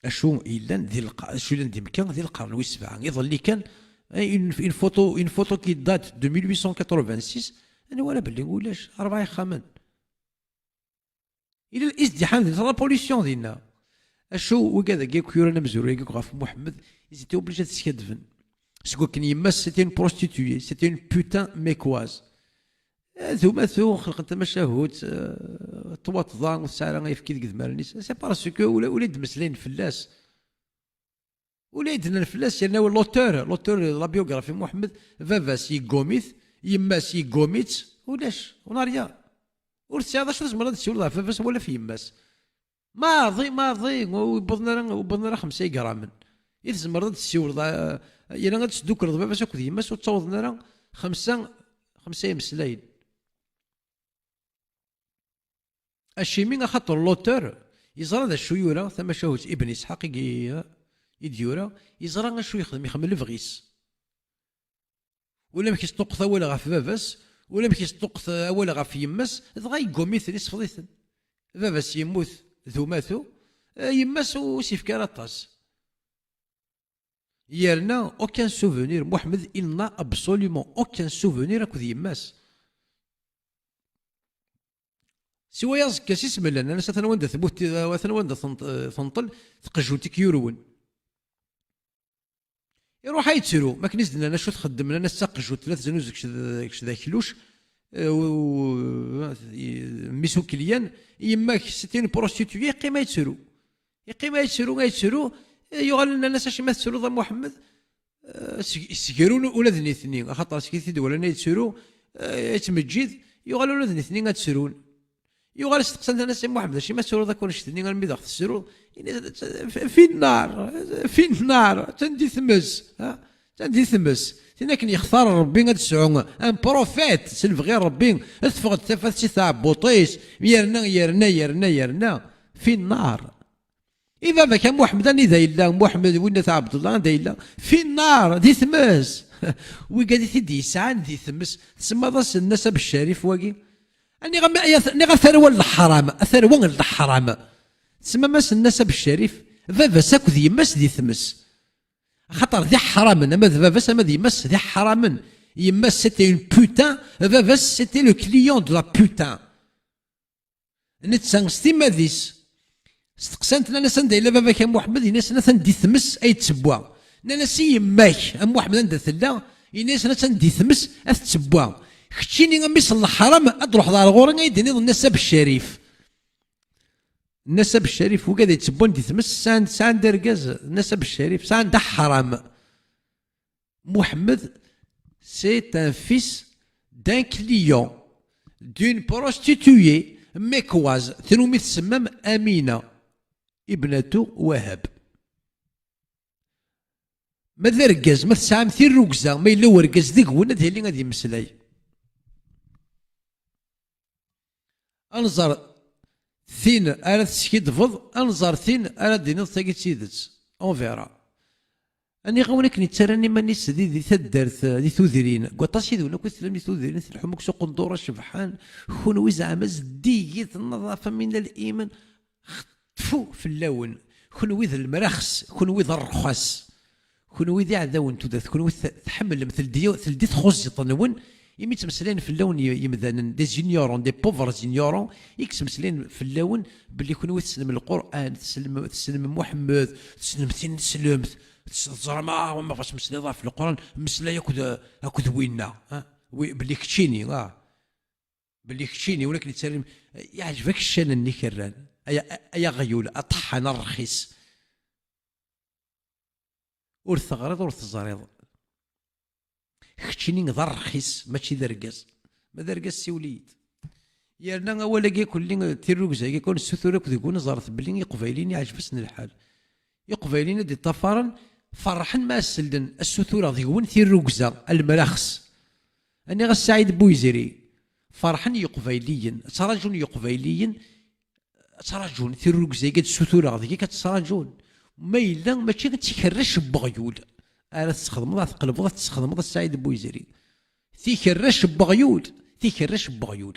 Acu yellan di lq-, acu yellan di Mekka di lqern wis sebɛa? Iḍelli kan, eh, une, une photo, une photo qui date de mille huit cent quatre-vingt-six, anwa ara belli ulac, rebɛa ixxamen. Yella izdiḥam dinna, la pollution dinna. Acu wigad-agi akk yuran amezruy-agi akk ɣef Muḥemmed, ils étaient obligés ad skaddben. Seg wakken yemma-s, c'était une prostituée, c'était une putain mecquoise. Eh, d umatu, xelqen tamacahut, eh, ṭṭwaṭḍa, ur tesɛi ara ayefki deg idmaren-is. C'est parce que ula, ula i d-mmeslayen fell-as. Ula i d-nnan fell-as, yerna l'auteur, l'auteur de la biographie Muḥemmed, baba-s yeggum-it, yemma-s yeggum-itt, ulac, on a rien. Ur tesɛiḍ acu tzemreḍ ad tessiwleḍ ɣef baba-s wala ɣef yemma-s. Maḍi, maḍi, ur wwḍen ara, ur wwḍen ara xemsa igramen. I tzemreḍ ad tessiwleḍ, eh, yerna ad tesdukleḍ baba-s akked yemma-s ur ttawḍen ara xemsa, xemsa imeslayen. Acimi? Axaṭer l'auteur yeẓra d acu yura, tamacahut Ibn Isḥaq i, i d-yura, yeẓra acu yexdem, ixdem lebɣi-s. Ulamek yesṭuqqet awal ɣef baba-s, ulamek yesṭuqqet awal ɣef yemma-s, dɣa yeggum-iten, isfeḍ-iten. Baba-s yemmut d umatu, eh, yemma-s ur s-yefki ara aṭas. Yerna aucun souvenir, Muḥemmed, il n'a absolument aucun souvenir akked yemma-s. Siwa aẓekka s isem llan, anas atan wanda temmut, atan wanda tenṭ-, tenṭel tqejjut i k-yurwen. Iruḥ a yettru, makken i s-d-nnan acu txeddem, nnan-as d taqejjut, tella teznuzu kečč d, kečč d akluc, eh, u-, u-, mmi-s ukelyan, yemma-k, c'était une prostituée, yeqqim a yettru. Yeqqim a yettru, a yettru, eh, yuɣal nnan-as acimi tettruḍ a Muḥemmed? Eh, seg-, sgerun ula d nitni, axaṭer seg i t-id-walan a yettru, eh, yettmeǧǧid, yuɣal ula d nitni ad ttrun. Yuɣal steqsan-t a Muḥemmed, acimi ad truḍ akk annect-nni armi d aɣ-tessruḍ? Yenna-d, "Fi nnar, fi nnar, attan di tmes, ha? Attan di tmes." Tin akken yextar Rebbi ad tesɛu un prophète, s lebɣi n Rebbi, ad teffeɣ-d tafat si tɛebbuṭ-is, yerna, yerna, yerna, yerna, fi nnar. I baba-k a Muḥemmed, anida yella Muḥemmed, winna Ɛebdellah, anda yella? Fi nnar, di tmes. Wigad i t-id-yesɛan di tmes, tsemmaḍ-as Nna Sabeccarif wagi? Aniɣ-, am-, ay at-, niɣ a tarwa n leḥram, a tarwa n leḥram. Tsemmam-as Nna Sabeccarif, baba-s akked yemma-s di tmes. Axaṭer d iḥramen, ama d baba-s ama d yemma-s d iḥramen. Yemma-s c'était une putain, baba-s c'était le client de la putain. Netta s timmad-is. Steqsan-t, nnan-as: "Anda yella baba-k a Muḥemmed?" Yenna-asen: "Atan di tmes ay d-tewwa." Nnan-as: "I yemma-k a Muḥemmed anda tella?" Yenna-asen: "Atan di tmes ay d-tewwa." Keččini a mmi-s n leḥram, ad d-truḥeḍ ɣer ɣur-i, ay d-tiniḍ Nna Sabeccarif. Nna Sabeccarif, wigad yettewwan di tmes, sɛan, sɛan d argaz, Nna Sabeccarif, sɛan d aḥram. Muḥemmed, c'est un fils d'un client, d'une prostituée mecquoise, tnumi tsemmam Amina, ibnatu Wahab. Ma d argaz, ma tesɛam tirrugza, ma yella urgaz deg-wen, ad yali ad yemmeslay. Ad nẓer tin ara teskiddbeḍ, ad nẓer tin ara d-tiniḍ tagi d tidet. On verra. Aniɣ-awen akken yettarran iman-is di, di taddart, di tudrin. Deg waṭas yid-wen akk i tellam di tudrin, tleḥḥum akk s uqendur acebḥan. Kunwi zeɛma zeddigit nnaḍafa min al-iman. Tfu fell-awen. Kunwi d lemraxes, kunwi d rrxas. Kunwi d iɛdawen n tudert, kunwi t-, tḥemmlem, teldi, teldi txuẓẓiṭ-nwen, imi ttmeslayen fell-awen y-, yemdanen, des ignorants, des pauvres ignorants, i yettmeslayen fell-awen belli kunwi tessnem Lqur'an, tessnem, tessnem Muḥemmed, tessnem tineslemt, tess-, teẓram, ah, ma bɣas meslayeḍ ɣef Lqur'an, meslay akked, akked winna, ah, wi-, belli keččini, ah, belli keččini, win akken yettarran, yeɛjeb-ak ccan-nni i k-rran, ay, ay aɣyul, aṭeḥḥan, a rrxis. Ur teɣriḍ, ur teẓriḍ. Keččini d arrxis, mačči d argaz. Ma d argaz, siwel-iyi-d. Yerna awal-agi akk-, tirrugza-agi akk nessutur akk deg-wen, ẓret belli Iqbayliyen iɛjeb-asen lḥal. Iqbayliyen ad d-iṭṭafaren, ferḥen ma as-selden assutur-a deg-wen tirrugza, a lemraxes. Aniɣ a Saɛid Buyzri, ferḥen Yiqbayliyen, ttraǧun Yiqbayliyen, ttraǧun, tirrugza-agi ad ssutureɣ deg-k ad ttraǧun. Ma yella mačči d tikerrac n weɣyul ara tesxedmeḍ, ad tqelbeḍ ad tesxedmeḍ a Saɛid Buyzri. Tikerrac n weɣyul, tikerrac n weɣyul.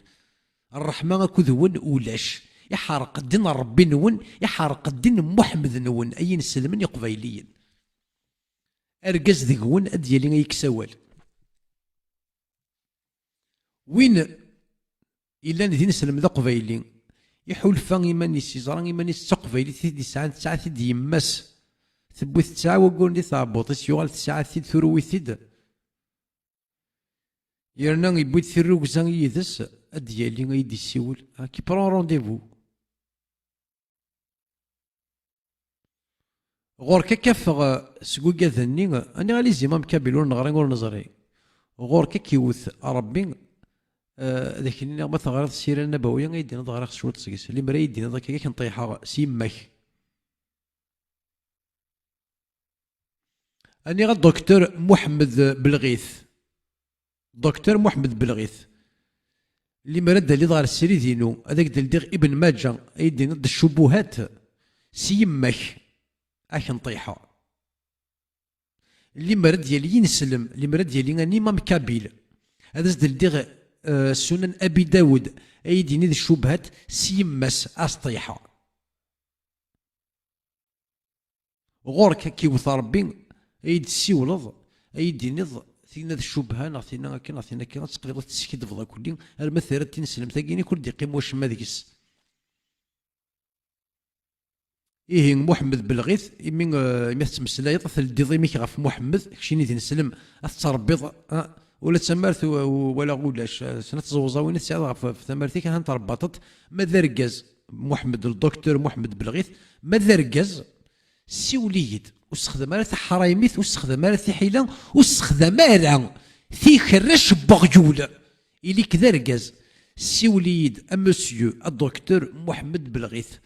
Ṛṛeḥma akked-wen ulac. Iḥerq ddin n Ṛebbi-nwen, iḥerq ddin n Muḥemmed-nwen, ay ineslemen iqbayliyen. Argaz deg-wen ad d-yali ay yekkes awal. Win yellan d ineslem d aqbayli, iḥulfa iman-is, iẓra iman-is d taqbaylit i t-id-isɛan, tesɛa-t-id yemma-s, tewwi-t tesɛa wagguren di tɛebbuḍt-is, yuɣal tesɛa-t-id, turew-it-id. Yerna yewwi-d tirrugza yid-s, ad d-yali, ad yi-d-yessiwel, ah, qui prend rendez-vous. Ɣur-k ad k-afeɣ, eh, seg ugad-nni, eh, aniɣ a les imams kabyles ur neɣri ur neẓri. Ɣur-k ad k-iwet Ṛebbi, eh, ad ak-iniɣ ma teɣriḍ Ssira Nnabawiya, ad yi-d-tiniḍ ɣriɣ cwiṭ seg-s. Limer ad yi-d-tiniḍ akka, ad k-nṭeyḥeɣ s yemma-k. Aniɣ a Docteur Muḥemmed Belɣit. Docteur Muḥemmed Belɣit. Limer ad d-taliḍ ɣer srid-inu, ad ak-d-ldiɣ Ibn Maǧa, ad yi-d-tiniḍ d ccubuhat s yemma-k, ad k-nṭeyḥeɣ. Limer ad d-yali yineslem, limer ad d-yali un imam kabyle, ad as-d-ldiɣ, eh, Sunan Abi Dawed, ad yi-d-yini d ccubuhat s yemma-s, ad s-ṭeyḥeɣ. Ɣur-k ad k-iwet Ṛebbi, ad yi-d-tessiwleḍ, ad yi-d-tiniḍ tinna d ccubha neɣ tinna akka neɣ tinna akka, ad teqliḍ ad teskiddbeḍ akk-nni, arma terra-d tineslemt-agi-nni ur d-iqqim wacemma deg-s. Ihi Muḥemmed Belɣit, imi, eh, imi tettmeslayeḍ, ad teldiḍ imi-k ɣef Muḥemmed, keččini d ineslem, ad tettṛebbiḍ, ah, ula d tamart u-, u-, wala ulac, eh, snat tẓewẓawin i tesɛiḍ ɣef, ɣef tamart-ik, ahan tṛebbaṭeḍ, ma d argaz, Muḥemmed, le docteur Muḥemmed Belɣit, ma d argaz, siwel-iyi-d. Ur ssexdam ara taḥraymit, ur ssexdam ara tiḥila, ur ssexdam ara tikerrac n weɣyul. Ili-k d argaz. Siwel-iyi-d a monsieur, a docteur Muḥemmed Belɣit.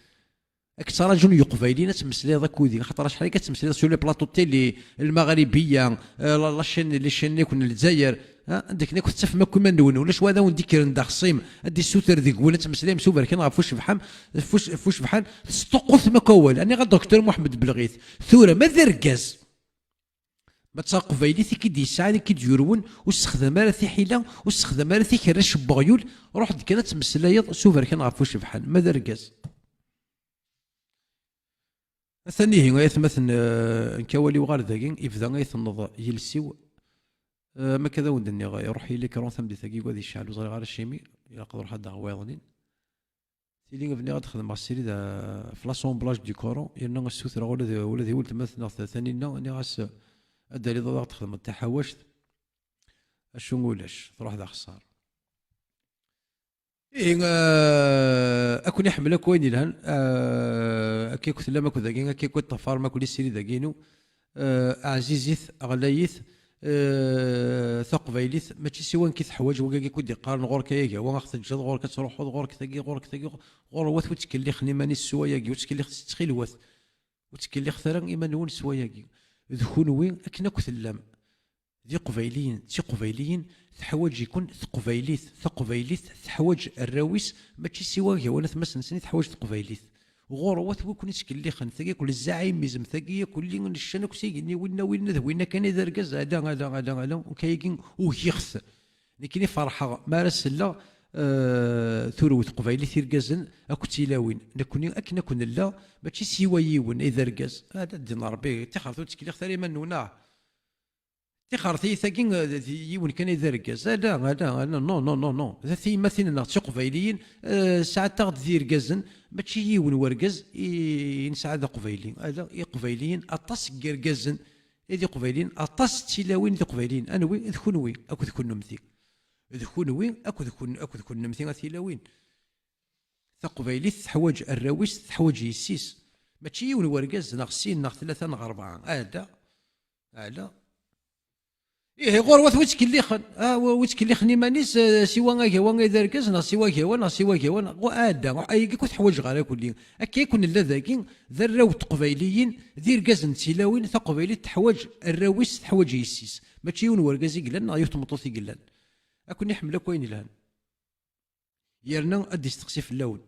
Ad k-ttṛaǧun Yiqbayliyen ad temmeslayeḍ akked-i, axaṭer acḥal akka ad temmeslayeḍ sur les plateaux de télé, Lmaɣribiya, eh, la, la chaîne, les chaînes akk n Lezzayer, ah, anda akken akk tettafem akk iman-nwen, ulac wa ad awen-d-ikkren d axṣim, ad d-issuter deg-wen ad temmeslayem s uberkan ɣef ucebḥan, ɣef uc-, ɣef ucebḥan, tesṭuqqutem akk awal. Aniɣ a Docteur Muḥemmed Belɣit, tura ma d argaz, Ma d taqbaylit i k-id-yesɛan, i k-id-yurwen, ur ssexdam ara tiḥila, ur ssexdam ara tikerrac n weɣyul, ruḥ-d kan ad tmeslayeḍ s uberkan ɣef ucebḥan, ma d argaz. Atan ihi, ay atmaten, eh, nekk awal-iw ɣer dagi, ibda ay tenneḍ yiles-iw. Eh, ma akka ad awen-d-nniɣ, iruḥ yili kra tameddit-agi, ad yecɛel, ur ẓriɣ ara acimi, ilaq ad ruḥeɣ ad d-aɣeɣ wayeḍnin. Tili bniɣ ad xedmeɣ srid, eh, f l'assemblage du Coran, yerna ad ssutreɣ ula d, ula d weltma-tneɣ Taninna, nniɣ-as, eh, ad d-taliḍ ad aɣ-d-txedmeḍ taḥawact, acu ulac, truḥ d axeṣṣar. Ihi, eh, ad ken-iḥemmel akk wayen yelhan, eh, akka akk tellam akk dagi, akka akk ṭṭafarem akk srid-agi-inu. Eh, ɛzizit, ɣlayit, eh, taqbaylit, mačči siwa nekk i teḥwaǧ, wigagi akk i d-iqqaren ɣur-k ay agawa, ad ɣ-teǧǧeḍ, ɣur-k ad truḥeḍ, ɣur-k tagi, ɣur-k tagi, ɣur-wat ur ttkellixen iman-is s wayagi, ur ttkellixet ttxilwat, ur ttkellixet ara iman-nwen s wayagi. D kunwi, akken akk tellam, d iqbayliyen, d tiqbayliyin, teḥwaǧ-iken teqbaylit, taqbaylit teḥwaǧ arraw-is, mačči siwa agawa n atmaten-nsen i teḥwaǧ teqbaylit. Ɣur-wat wi ken-ittkellixen, tagi akk lezzaɛimizm, tagi akk lli n ccan akk s igenni, winna, winna d winna kan i d argaz, ala, ala, ala, ala, akk ayagi ugiɣ-t. Nekkini ferḥeɣ mi ara selleɣ, eh, turew teqbaylit irgazen akked tilawin. Nekkni akken akk nella, mačči siwa yiwen i d argaz. Ala ddin Ṛebbi, tixert ur ttkellixet ara iman-nwen, ah. Tixert-iyi tagi, eh, d yiwen kan i d argaz. Ala, ala, ala, non, non, non, non. D tiyemmatin-nneɣ d tiqbayliyin, eh, sɛant-aɣ-d d irgazen, mačči yiwen wergaz i, i nesɛa d aqbayli. Ala, iqbayliyen aṭas n yirgazen i d iqbayliyen, aṭas n tilawin d iqbayliyen. Anwi? D kunwi akked kunemti. D kunwi akked kun-, akked kunemti a tilawin. Taqbaylit teḥwaǧ arraw-is, teḥwaǧ yessi-s. Mačči yiwen wergaz, neɣ sin, neɣ tlata, neɣ rebɛa. Ala, ala. Ihi, ɣur-wat wi ttkellixen. Ah, wi, wi ttkellixen iman-is, eh, siwa agawa i d argaz, neɣ siwa agawa, neɣ siwa agawa, neɣ, ɣu-, ala, ayagi akk teḥwaǧ ɣer akulli. Akka akk nella dagi, d arraw n teqbayliyin, d irgazen n tilawin, taqbaylit teḥwaǧ arraw-is, teḥwaǧ yessi-s. Mačči yiwen wergaz i yellan, neɣ yiwet tmeṭṭut i yellan. Ad ken-iḥemmel akk wayen yelhan. Yerna ad d-isteqsi fell-awen.